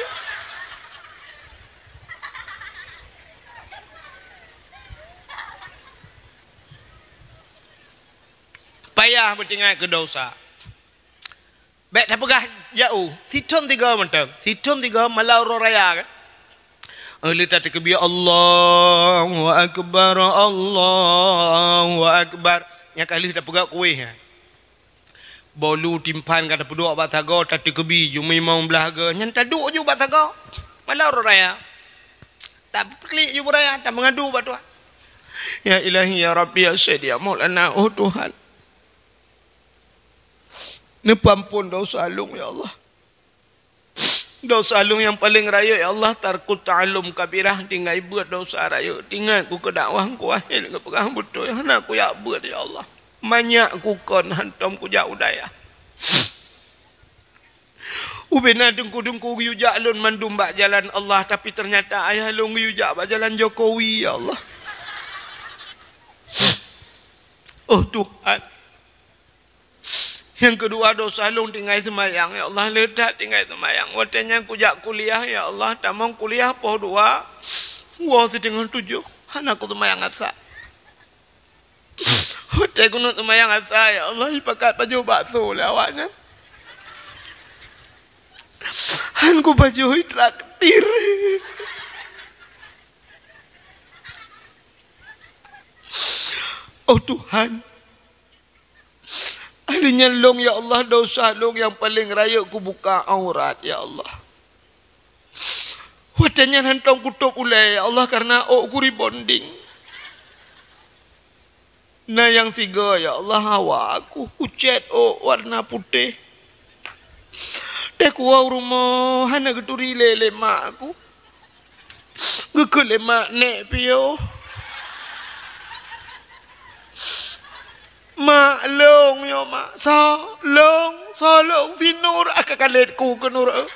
Payah beutingat keu desya. Bèk tapeugah jaoh, sithôn sigoe mantong. Sithôn sigoe malam uroe raya kan. Eh, lheueh tateukeubie, "Allahu Akbar, Allahu Akbar." Nyan ka lheueh tapeugah kuéh nyan. Bolu timphan ka tapeuduek bak sagoe, tateukeubie, jumeuimong blah goe, nyan taduek ju bak sagoe. Malam uroe raya. Tapeutiklik ju beuraya, tameungadu bak Tuhan. Ya Ilahi, ya Rabbi, ya Sayyidi, ya Maulana, oh Tuhan. Neupeuamphon desya lôn, ya Allah. Desya lôn nyang paleng rayeuk, ya Allah, tarkut ta'allum kabirah, tinggai beuet desya rayeuk. Tingat ku keu dakwah ku akhé geupeugah beutôi, hana kujak beuet, ya Allah. Manyak ku kon hantom kujak u dayah. Ubena teungku-teungku geuyue jak lôn mandum bak jalan Allah, tapi teunyata ayah lôn geuyue jak bak jalan Jokowi, ya Allah. Oh Tuhan. Nyang keudua, desya lôn tinggai seumayang, ya Allah, le that tinggai seumayang. Watèe nyan kujak kuliah, ya Allah, tamong kuliah poh dua, woe siteungoh tujoh, hana kuseumayang asa. Watèe keuneuk seumayang asa, ya Allah, jipakat pajoh bakso lé awaknyan. Han kupajoh, jitraktir. Oh Tuhan, Akhé nyan lôn, ya Allah, desya lôn nyang paleng rayeuk kubuka aurat, ya Allah. Watèe nyan hantom kutôb ulèe, ya Allah, kareuna ôk ku rebonding. Na nyang sigoe, ya Allah, hawa ku, kucèt ôk warna putéh. Teuh kuwoe u rumoh hana geuturi lé, lé mak ku. Geukheun lé mak, "Nèk piôh." "Mak, lôn nyoe, Mak." "Soe?" "Lôn." "Soe lôn?" "Si Nur." Ah, ka kalét ku keu Nur, eh.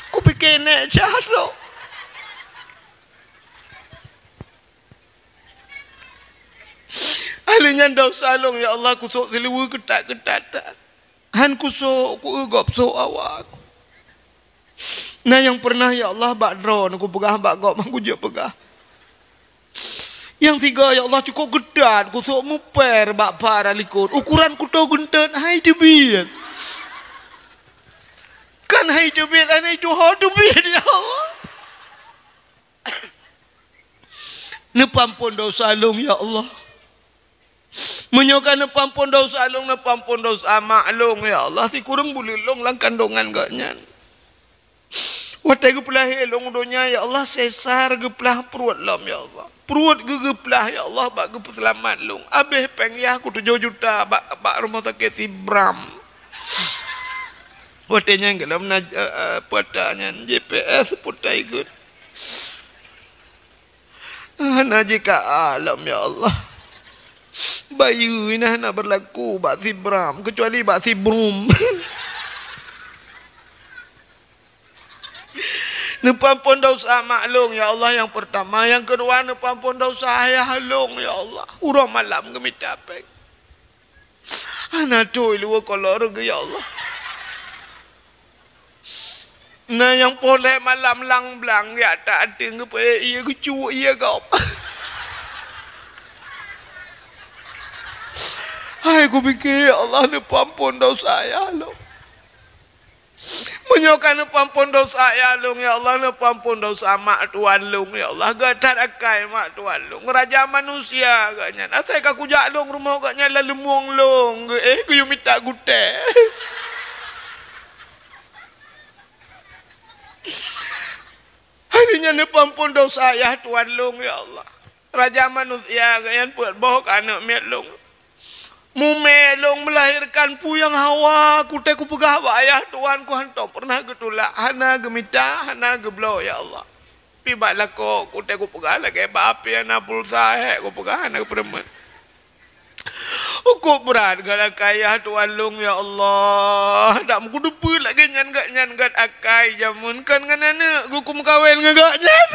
Kupike nèk cah lôn. Akhé nyan desya lôn, ya Allah, kusôk siluweue keutat-keutat. Han kusôk, kueu gob sôk awak. Na nyang peureunah, ya Allah, bak droeneuh kupeugah bak gob, han kujeuet peugah. Nyang sigoe, ya Allah, cukôp keutat, kusôk mupèr bak para likot. Ukoran kutoh geunteut, han jiteubiet. Kan han jiteubiet, han jituho teubiet, ya Allah. Neupeuamphon desya lôn, ya Allah. Meunyoe ka neupeuamphon desya lôn, neupeuamphon desya mak lôn, ya Allah, sikureueng buleuen lôn lam kandongan gobnyan. Watèe geupeulahé lôn u donya, ya Allah, sesar geuplah pruet lom, ya Allah. Pruet geu-, geuplah, ya Allah, bak geupeuseulamat lôn. Abéh péng yah ku tujoh juta bak, bak rumoh sakét Sibram. Watèe nyan gohlom na, eh, eh, peuta nyan, J P S peuta ikot. Hana jika alam, ya Allah. Bayeue nyan hana beurlaku bak Sibram, keucuali bak Sibrum. Neupeuamphon desya mak lôn, ya Allah, nyang peurtama. Nyang keudua, neupeuamphon desya ayah lôn, ya Allah. Uroe malam geumita péng. Hana tho iluweue kolor geuh, ya Allah. Na nyang poh lhèe malam lam blang jak that ateueng geupeuék ié geucuk ié gob. Hai kupike, ya Allah, neupeuamphon desya ayah lôn. Meunyoe ka neupeuamphon desya ayah lôn, ya Allah, neupeuamphon desya mak tuan lôn, ya Allah. Geuh that akai mak tuan lôn. Raja manusia geuh nyan. Asai ka kujak lôn rumoh geuh nyan lam leumueng lôn geuh, eh, geuyue mita gutèe. Hai nyan neupeuamphon desya ayah tuan lôn, ya Allah. Raja manusia geuh nyan peuet boh keu aneuk miet lôn. Mumè lôn meulahirkan peue nyang hawa, kutèe kupeugah bak ayah tuan ku hantom peureunah geutulak, hana geumita, hana geubloe, ya Allah. Pi bak lakoe, kutée kupeugah lagée bak api hana pulsa, hék kupeugah hana keupeurumet. Ukuk brat gata kayah Tuhan lôn, ya Allah. Dak meukudeupeue lagée nyan gata nyan gata akai jameun kon ngon aneuëk geuh kumeukawen ngon gata nyan.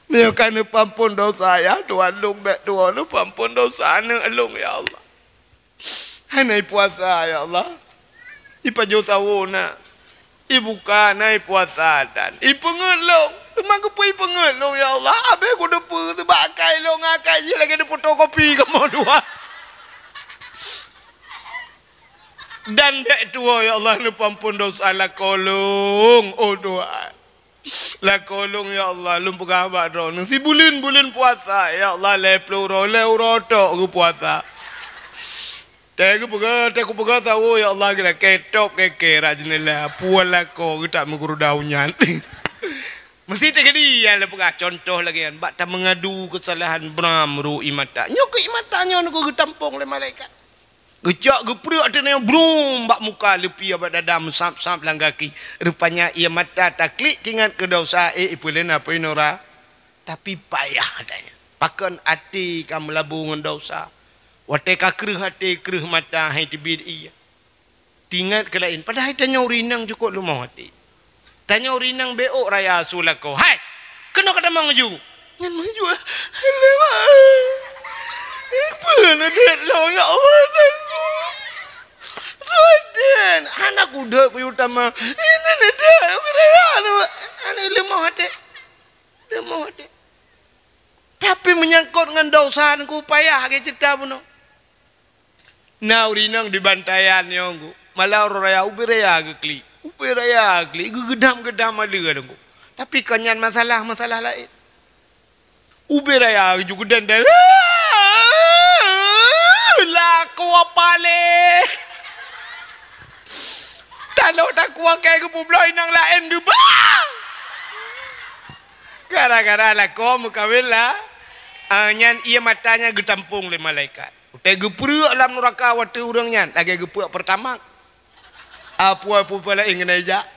Meunyoe ka neupeuamphon desya, ya Tuhan lôn, bék tuwoe neupeuamphon desya aneuëk lôn, ya Allah. Hana ipuasa, ya Allah. Ipajoh sawoe na. Ibuka na ipuasa dan ipeungeuet lôn. Teuma keupeue ipeungeuet lôn, ya Allah? Abéh kudeupeue teubak akai lôn, akai jih lagée difotokopi kamoe dua. Dan bék tuwoe, ya Allah, neupeuamphon desya lakoe lôn, oh Tuhan. Lakoe lôn, ya Allah, lôn peugah bak Droeneuh, sibuleuen-buleuen puasa, ya Allah, lhée ploh uroe, lhée uroe tok geupuasa. Tée geupeugah, tée kupeugah sawoe, ya Allah, geulakée top kée-kée rot jeuneula, puwoe lakoe geutak meuguruda u nyan. Meusti teukeudi nyang lôn peugah contoh lagée nyan, bak tameungadu keusalahan bram ru ié mata. Nyoe keuh ié mata nyoe geuh geutampong lé malaikat. Geucok geupreuek ateueh nyoe brum bak muka, leupie bak dada, meusab-sab lam gaki. Rupanya ié mata taklik teuingat keu desya, eh, ipeulén apui nura. Tapi payah gata nyan. Pakon até ka meulabu ngon desya. Watée ka kreueh até, kreueh mata, hai teubiet ié. Teuingat keu laén, padahai tanyoe ureuëng inong cukôp leumoh até. Tanyoe ureuëng inong bék raya su lakoe. Hai! Keunoe ka tamong laju! Nyan maju, eh. Lewat. Eh, peue neudeuek lôn, ya Allah, Tuhanku. Tuhan, hana kudeuek kuyue tamong. Ini neudeuek, keu raya lôn. Hana leumoh até. Leumoh até. Tapi meunyangkot ngon desya, Teungku, payah lagée ceurita bunoe. Na ureuëng inong di Bantayan nyoe, Teungku. Malam uroe raya, ubé raya geuklik. Ubé raya geuklik, geugeudam-geudam aleue, Teungku. Tapi kon nyan masalah, masalah laén. Ubé raya geujak geudan dan lakoe paléh. Tanoh takue kée geupeubloe inong laén geubah. Gara-gara lakoe meukawen la, ah, nyan ié mata nyan geutampong lé malaikat. Watée geupreuek lam nuraka watée ureuëng nyan lagée geupreuek Pertamax. Apui-apui laén keuneuk jak.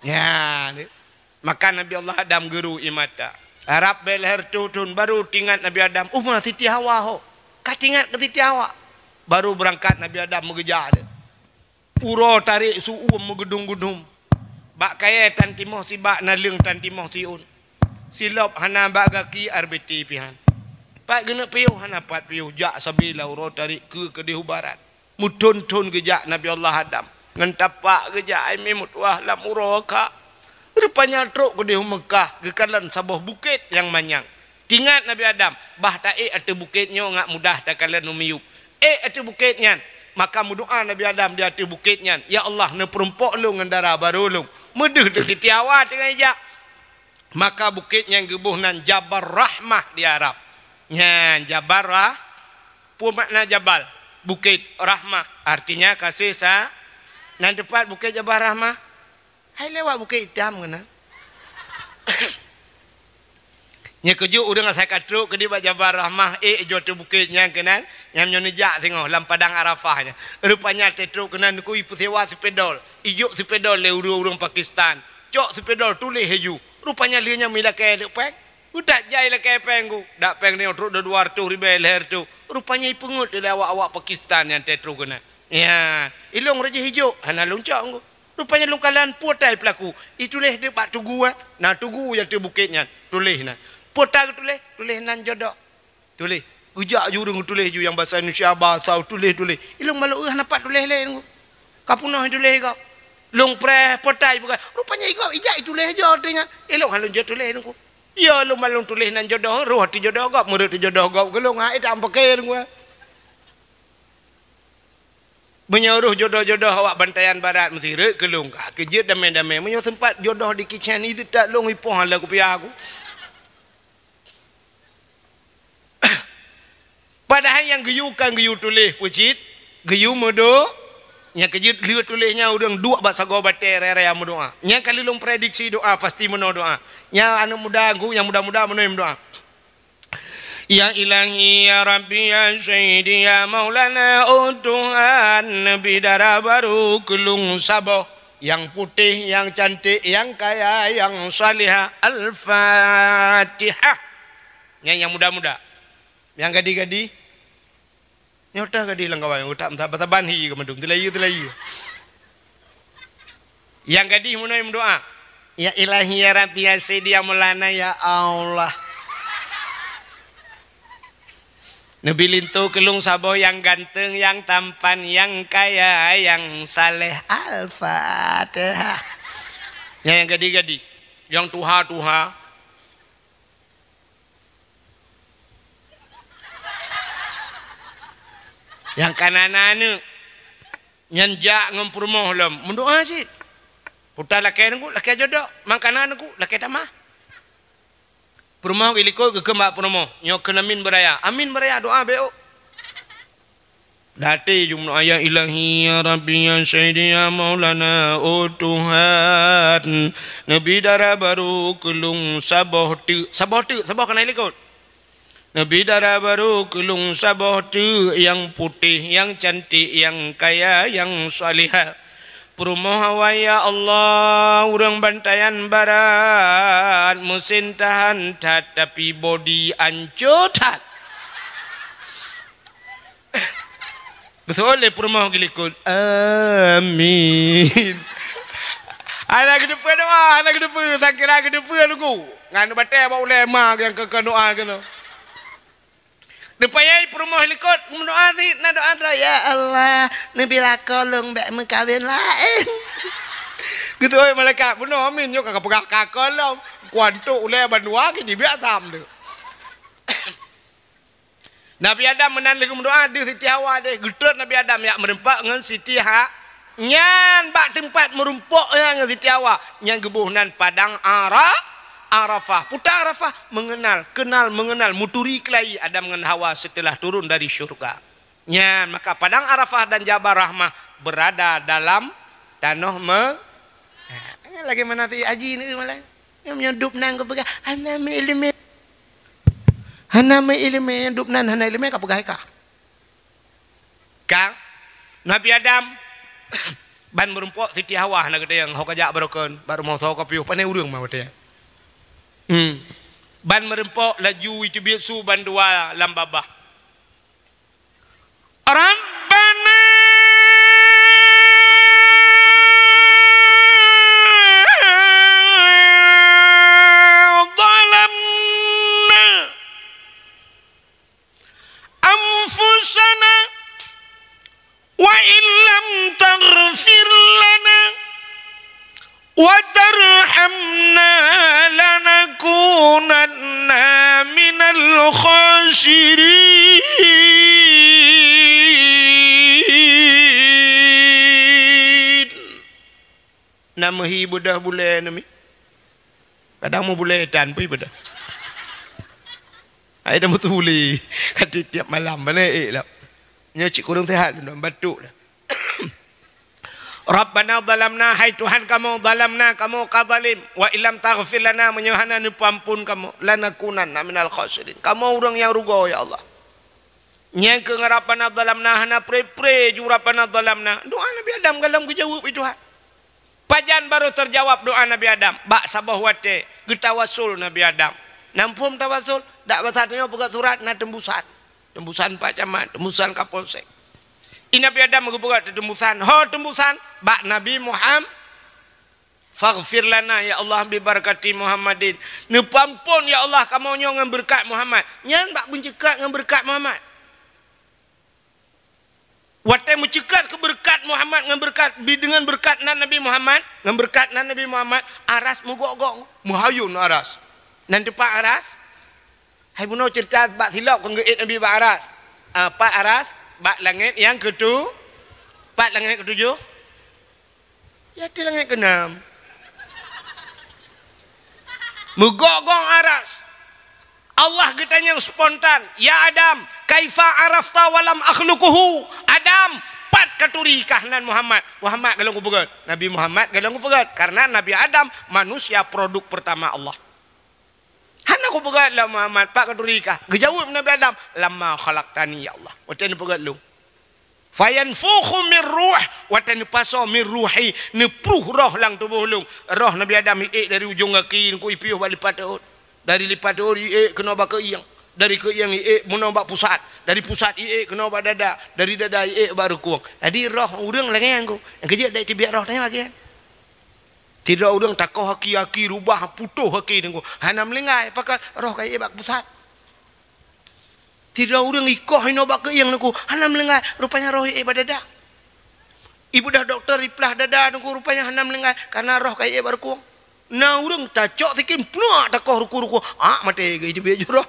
Nyan. Maka Nabi Allah Adam geuru ié mata. Rab bék lhée reutôh thon baru teuingat Nabi Adam, uma Siti Hawa ho. Ka teuingat keu Siti Hawa. Baru beurangkat Nabi Adam meugeujak deuh. Uroe tarék su-uem meugeudum-geudum. Bak kayée tan timoh sibak, naleueng tan timoh siôn. Silop hana bak gaki, R B T pih han. Pat geuneuk piôh hana pat piôh, jak sabe lam uroe tarék keue keudeh u barat. Meuthon-thon geujak Nabi Allah Adam. Ngon tapak geujak, ai meutuah lam uroe ka. Rupanya trok keudeh u Meukah, geukalon saboh bukét nyang manyang. Teuingat Nabi Adam, bah taék ateueh bukét nyoe ngat mudah takalon u miyueb. Ék ateueh bukét nyan, maka meudoá Nabi Adam di ateueh bukét nyan, "Ya Allah, neupeurumpok lôn ngon dara barô lôn, meudeuh deuh Siti Hawa teungoh ijak." Maka bukét nyan geuboh nan Jabal Rahmah di Arab. Nyan Jabal Rah-, peue makna jabal? Bukét. Rahmah, artinya kasih sa-, nan teupat Bukét Jabal Rahmah. Hai lewat Bukét Itam keunan. Nyoe keujeuet ureuëng asai ka trok keudeh bak Jabal Rahmah, ék jok ateueh bukét nyan keunan, nyan nyoe neujak singoh lam padang Arafah nyan. Rupanya teutrok keunan Teungku ipeusewa sipedol, ijok sipedol lé ureuëng-ureuëng Pakistan. Cok sipedol tuléh laju. Rupanya lheueh nyan meulakée deuek péng. Utak jai lakée péng ku. Dak péng nyoe trok dua reutôh ribée lhée reutôh. Rupanya ipeungeuet lé awak-awak Pakistan nyang teutrok keunan. Ya, ilong raja hijok, hana lôn cok ngku. Rupanya lôn kalon peue tai peulaku. Ituléh deuek bak tugu, eh. Na tugu nyang ateueh bukét nyan. Tuléh na. Peue ta geutuléh? Tuléh nan jodoh. Tuléh. Geujak ju ureuëng tuléh ju nyang basa Indonesia, basa tuléh-tuléh. Ilong malok, eh, hana pat tuléh lé ngku. Ka peunoh tuléh gob. Lôn preh peue tai peugah. Rupanya igob ijak ituléh jo teuingat. Ilong hana lôn jeuet tuléh ngku. Ya, lôn malong tuléh nan jodoh, roh ateueh jodoh gob, meureuet ateueh jodoh gob, geulong hai tam pakée ngku. Meunyoe roh jodoh-jodoh awak Bantayan Barat meusti rhot keu lôn, ka keujeuet damé-damé. Meunyoe seumpat jodoh di Kishan, itu tak lôn ipoh lam kupiah ku. Padahai nyang geuyue kan geuyue tuléh peue cit, geuyue meudo-, nyang keujeuet lheueh tuléh nyan ureuëng duek bak sagoe batée raya-raya meudoá. Nyang ka lôn prediksi doá, pasti meunoe doá. Nyang aneuëk muda ngku, nyang muda-muda meunoe meudoá. Ya Ilahi, ya Rabbi, ya Sayyidi, ya Maulana, oh Tuhan, neubi dara barô keu lôn saboh, nyang putéh, nyang cantik, nyang kaya, nyang salihah. Al-Fatihah. Nyan nyang muda-muda. Nyang gadih-gadih, nyoe teuh gadih lam kawan, utak meusaban-saban hi keu mandum, teulayu-teulayu. Nyang gadih meunoe meudoa, "Ya Ilahi, ya Rabbi, ya Sayyidi, ya Maulana, ya Allah, neubi linto keu lôn saboh nyang ganteng, nyang tampan, nyang kaya, nyang saleh." Al-Fatihah. Nyan nyang gadih-gadih. Nyang tuha-tuha, nyang ka na aneuk, nyan jak ngon peurumoh lom, meudoa cit. Puta lakée neuk, lakée jodok, mangkana neuk, lakée tamah. Peurumoh geulikot geukheun bak peurumoh, nyoe kheun amin beuraya. Amin beuraya, doa bék ôk. Di até jeuem meudoa, "Ya Ilahi, ya Rabbi, ya Sayyidi, ya Maulana, oh Tuhan, neubi dara barô keu lôn saboh teuk." Saboh teuk, saboh ka na likot. "Neubi dara barô keu lôn saboh teuk, nyang putéh, nyang cantik, nyang kaya, nyang salihah." Peurumoh awai, "Ya Allah, ureuëng bantayan barat, meusen tahan that, tapi bodi ancô that." Beutôi lé peurumoh geulikot, "Amin." Hana geuteupeue doa, hana geuteupeue, sangkira geuteupeue lugu. Ngon batée bak ulée ma nyang keu, keu doa keunoe. Neupayai peurumoh likot, meudoa cit, na doa droe, "Ya Allah, neubi lakoe lôn bék meukawen laén." Geutôi malaikat, "Bunoe amin, nyoe ka peugah ka kolom. Kuantok ulée bandua keu jibiak sam tu." Nabi Adam meunan lheueh meudoa deuh Siti Hawa deh, geutrok Nabi Adam jak meurumpok ngon Siti Ha-, nyan bak teumpat meurumpok nyan ngon Siti Hawa, nyan geuboh nan Padang Ara-, Arafah. Peue Arafah, mengenal, kenal mengenal, meuturi keulayi Adam ngon Hawa setelah turun dari syurga. Nyan, maka Padang Arafah dan Jabal Rahmah berada dalam tanoh me-, ha, lagée mana si Haji ni malah. Nyoe, nyoe dub nan geupeugah, "Hana meuileumé." Hana meuileumé, dub nan hana ileumé, ka peugah ka. Ka, Nabi Adam, ban meurumpok Siti Hawa hana geudeung, ho ka jak barokon, bak rumoh soe ka piôh, pane ureuëng ma watée nyan. Hmm. Ban meurumpok laju jiteubiet su bandua lam babah. Rabbana zalamna anfusana wa illam taghfir lana wa tarhamna lanakunanna minal khasirin. Na meuhi beudôh bulée nami. Kadang meubulée tan pih beudôh. Ai dah meutuli ka tiep-tiep malam, bane ék lom. Nyoe cit kureueng seuhat lom, batuk dah. Rabbana zalamna, hai Tuhan kamoe, zalamna, kamoe ka zalim, wa illam taghfir lana, meunyoe hana neupeuamphon kamoe, lanakunanna minal khasirin, kamoe ureuëng nyang rugoe, ya Allah. Nyang keu Rabbana zalamna hana pre-pre ju Rabbana zalamna. Doa Nabi Adam galom geujaweueb lé Tuhan. Pajan barô teujawab doa Nabi Adam? Bak saboh watée geutawasul Nabi Adam. Nam phom tawasul? Dak basa tanyoe peugah surat na teumbusan. Teumbusan Pak Camat, teumbusan Kapolsek. I Nabi Adam geupeugah teumbusan, ho teumbusan bak Nabi Muham-, "Faghfir lana, ya Allah, bi barakati Muhammadin." Neupeuamphon, ya Allah, kamoe nyoe ngon beureukat Muhammad. Nyan bak beunceukak ngon beureukat Muhammad. Watée meuceukat keu beureukat Muhammad ngon beureukat, bi deungon beureukat nan Nabi Muhammad, ngon beureukat nan Nabi Muhammad, aras meugok-gok, meuhayôn aras. Nan teumpat aras, hai bunoe ceurita bak silop kon geuék Nabi bak aras. Ah, pat aras, bak langét nyang keutu-, pat langét keutujoh. Ya, di langét keunam. Meugok-gok aras. Allah geutanyong spontan, "Ya Adam, kaifa arafta wa lam akhluquhu?" Adam, pat katuri kah nan Muhammad? Muhammad galom kupeugét. Nabi Muhammad galom kupeugét. Karena Nabi Adam manusia produk pertama Allah. Hana kupeugét lé Muhammad, pat katuri kah? Geujaweueb Nabi Adam, "Lamma khalaqtani, ya Allah." Watée neupeugét lôn. Fayanfukhu min ruh, watée neupasoe min ruhi, neupruh roh lam tuboh lôn. Roh Nabi Adam iék dari ujong gaki, ngon ipiôh bak lipat rhot. Dari lipat rhot iék keunoe bak keuieng. Dari keuieng iék meunoe bak pusat. Dari pusat iék keunoe bak dada. Dari dada iék bak reukueng. Jadi roh ureuëng lagée nyan. Nyang keujeuet dai teubiet roh tanyoe lagée nyan. Sidroe ureuëng takoh aki-aki rubah putôh aki teungku. Hana meulinggai, pakon roh ka iék bak pusat. Sidroe ureuëng ikoh inoe bak keuieng teungku. Hana meulinggai, rupanya roh iék bak dada. Ibeudôh dokto iplah dada teungku, rupanya hana meulinggai, karena roh ka iék bak reukueng. Na ureuëng tacok sikin, pluak takoh reukueng-reukueng. Ah, maté geuh teubiet jih roh.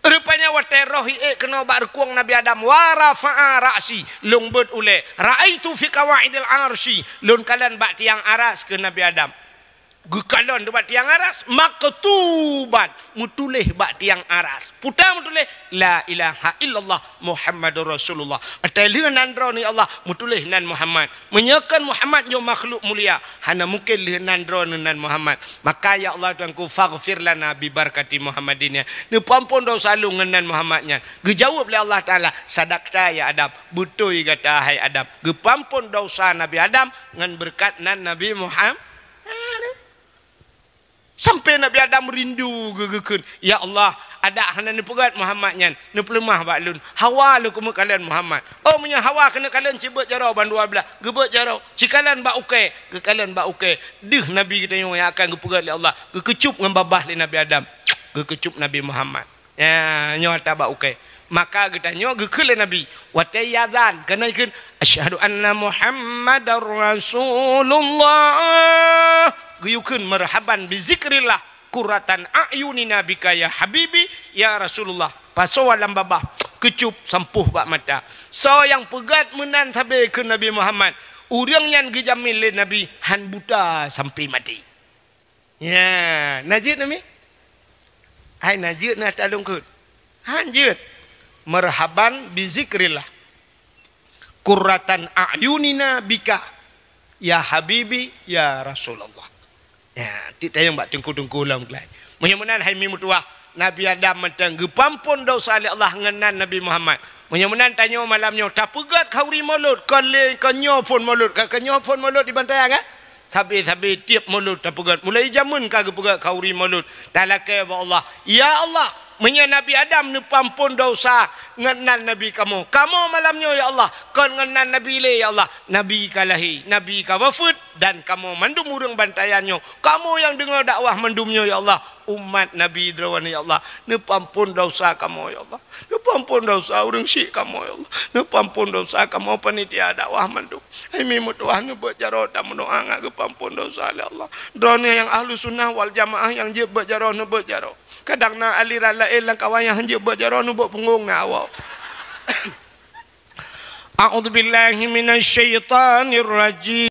Rupanya watée roh iék keunoe bak reukueng Nabi Adam, wa rafa'a ra'si, lôn beuet ulée, ra'aitu fi qawaidil arsy, lôn kalon bak tiang aras keu Nabi Adam. Geukalon bak tiang aras, maktuban, meutuléh bak tiang aras. Peue meutuléh, "La ilaha illallah Muhammadur Rasulullah." Watée lheueh nan droeneuh ya Allah, meutuléh nan Muhammad. Meunyoe kon Muhammad nyoe makhluk mulia, hana mungken lheueh nan droeneuh nan Muhammad. Maka ya Allah Tuhanku, faghfir lana bi barakati Muhammadin ya. Neupeuampon desya lôn ngon nan Muhammad nyan. Geujaweueb lé Allah Taala, "Sadaqta ya Adam, beutôi gata hai Adam." Geupeuampon desya Nabi Adam ngon beureukat nan Nabi Muhammad. Sampai Nabi Adam rindu geu-, geukheun, "Ya Allah, adak hana neupeugét Muhammad nyan, neupeuleumah bak lôn. Hawa lôn keuneuk kalon Muhammad." Oh, meunyoe Hawa keuneuk kalon, cibeuet jaroe bandua blaih, geubeuet jaroe, cikalon bak ukée, geukalon bak ukée. Deuh Nabi geutanyoe nyang akan geupeugét lé Allah, geukeucup ngon babah lé Nabi Adam, geukeucup Nabi Muhammad. Ya, nyoe ata bak ukée. Maka geutanyoe geukheun lé Nabi, watée iazan, keuneuk kheun, "Asyhadu anna Muhammadar Rasulullah." Geuyue kheun, "Marhaban bi zikrillah, qurratan a'yunina bika ya habibi, ya Rasulullah." Pasoe lam babah, keucup sampôh bak mata. Soe nyang peugét meunan sabe kheun Nabi Muhammad, ureuëng nyan geujamin lé Nabi hán buta sampai maté. Ya, na jeuet na mi? Hai na jeuet na talong kheun. Han jeuet. Marhaban bi zikrillah. Qurratan a'yunina bika, ya habibi, ya Rasulullah. Ya, tiep tayong bak teungku-teungku lom glai. Meunyoe meunan hai mi meutuwah, Nabi Adam mantong geupeuampon desya lé Allah ngon nan Nabi Muhammad. Meunyoe meunan tanyoe malam nyoe tapeugét khauri Maulud, kon lé kon nyoe phon Maulud, ka, ka nyoe phon Maulud di Bantayan, kan? Sabe-sabe tiep Maulud tapeugét. Mulai jameun ka geupeugét khauri Maulud. Talakée bak Allah, "Ya Allah, meunyoe Nabi Adam neupeuampon desya ngon nan Nabi kamoe, kamoe malam nyoe ya Allah, kon ngon nan Nabi lé ya Allah. Nabi ka lahé, Nabi ka wafeuet, dan kamoe mandum ureuëng Bantayan nyoe, kamoe nyang deungoe dakwah mandum nyoe ya Allah, umat Nabi droeneuh ya Allah, neupeuampon desya kamoe ya Allah." Neupeuampon desya ureuëng syik kamoe, ya Allah. Neupeuampon desya kamoe panitia dakwah mandum. Hai mi meutuwah neubeuet jaroe dan meudoá ngat geupeuampon desya lé Allah. Droeneuh nyang ahlu sunnah wal jamaah nyang jeuet beuet jaroe neubeuet jaroe. Kadang na aliran laén lam kawan nyang jeuet beuet jaroe neubeuet punggong na awak. A'udzubillahi minasyaitonirrajim.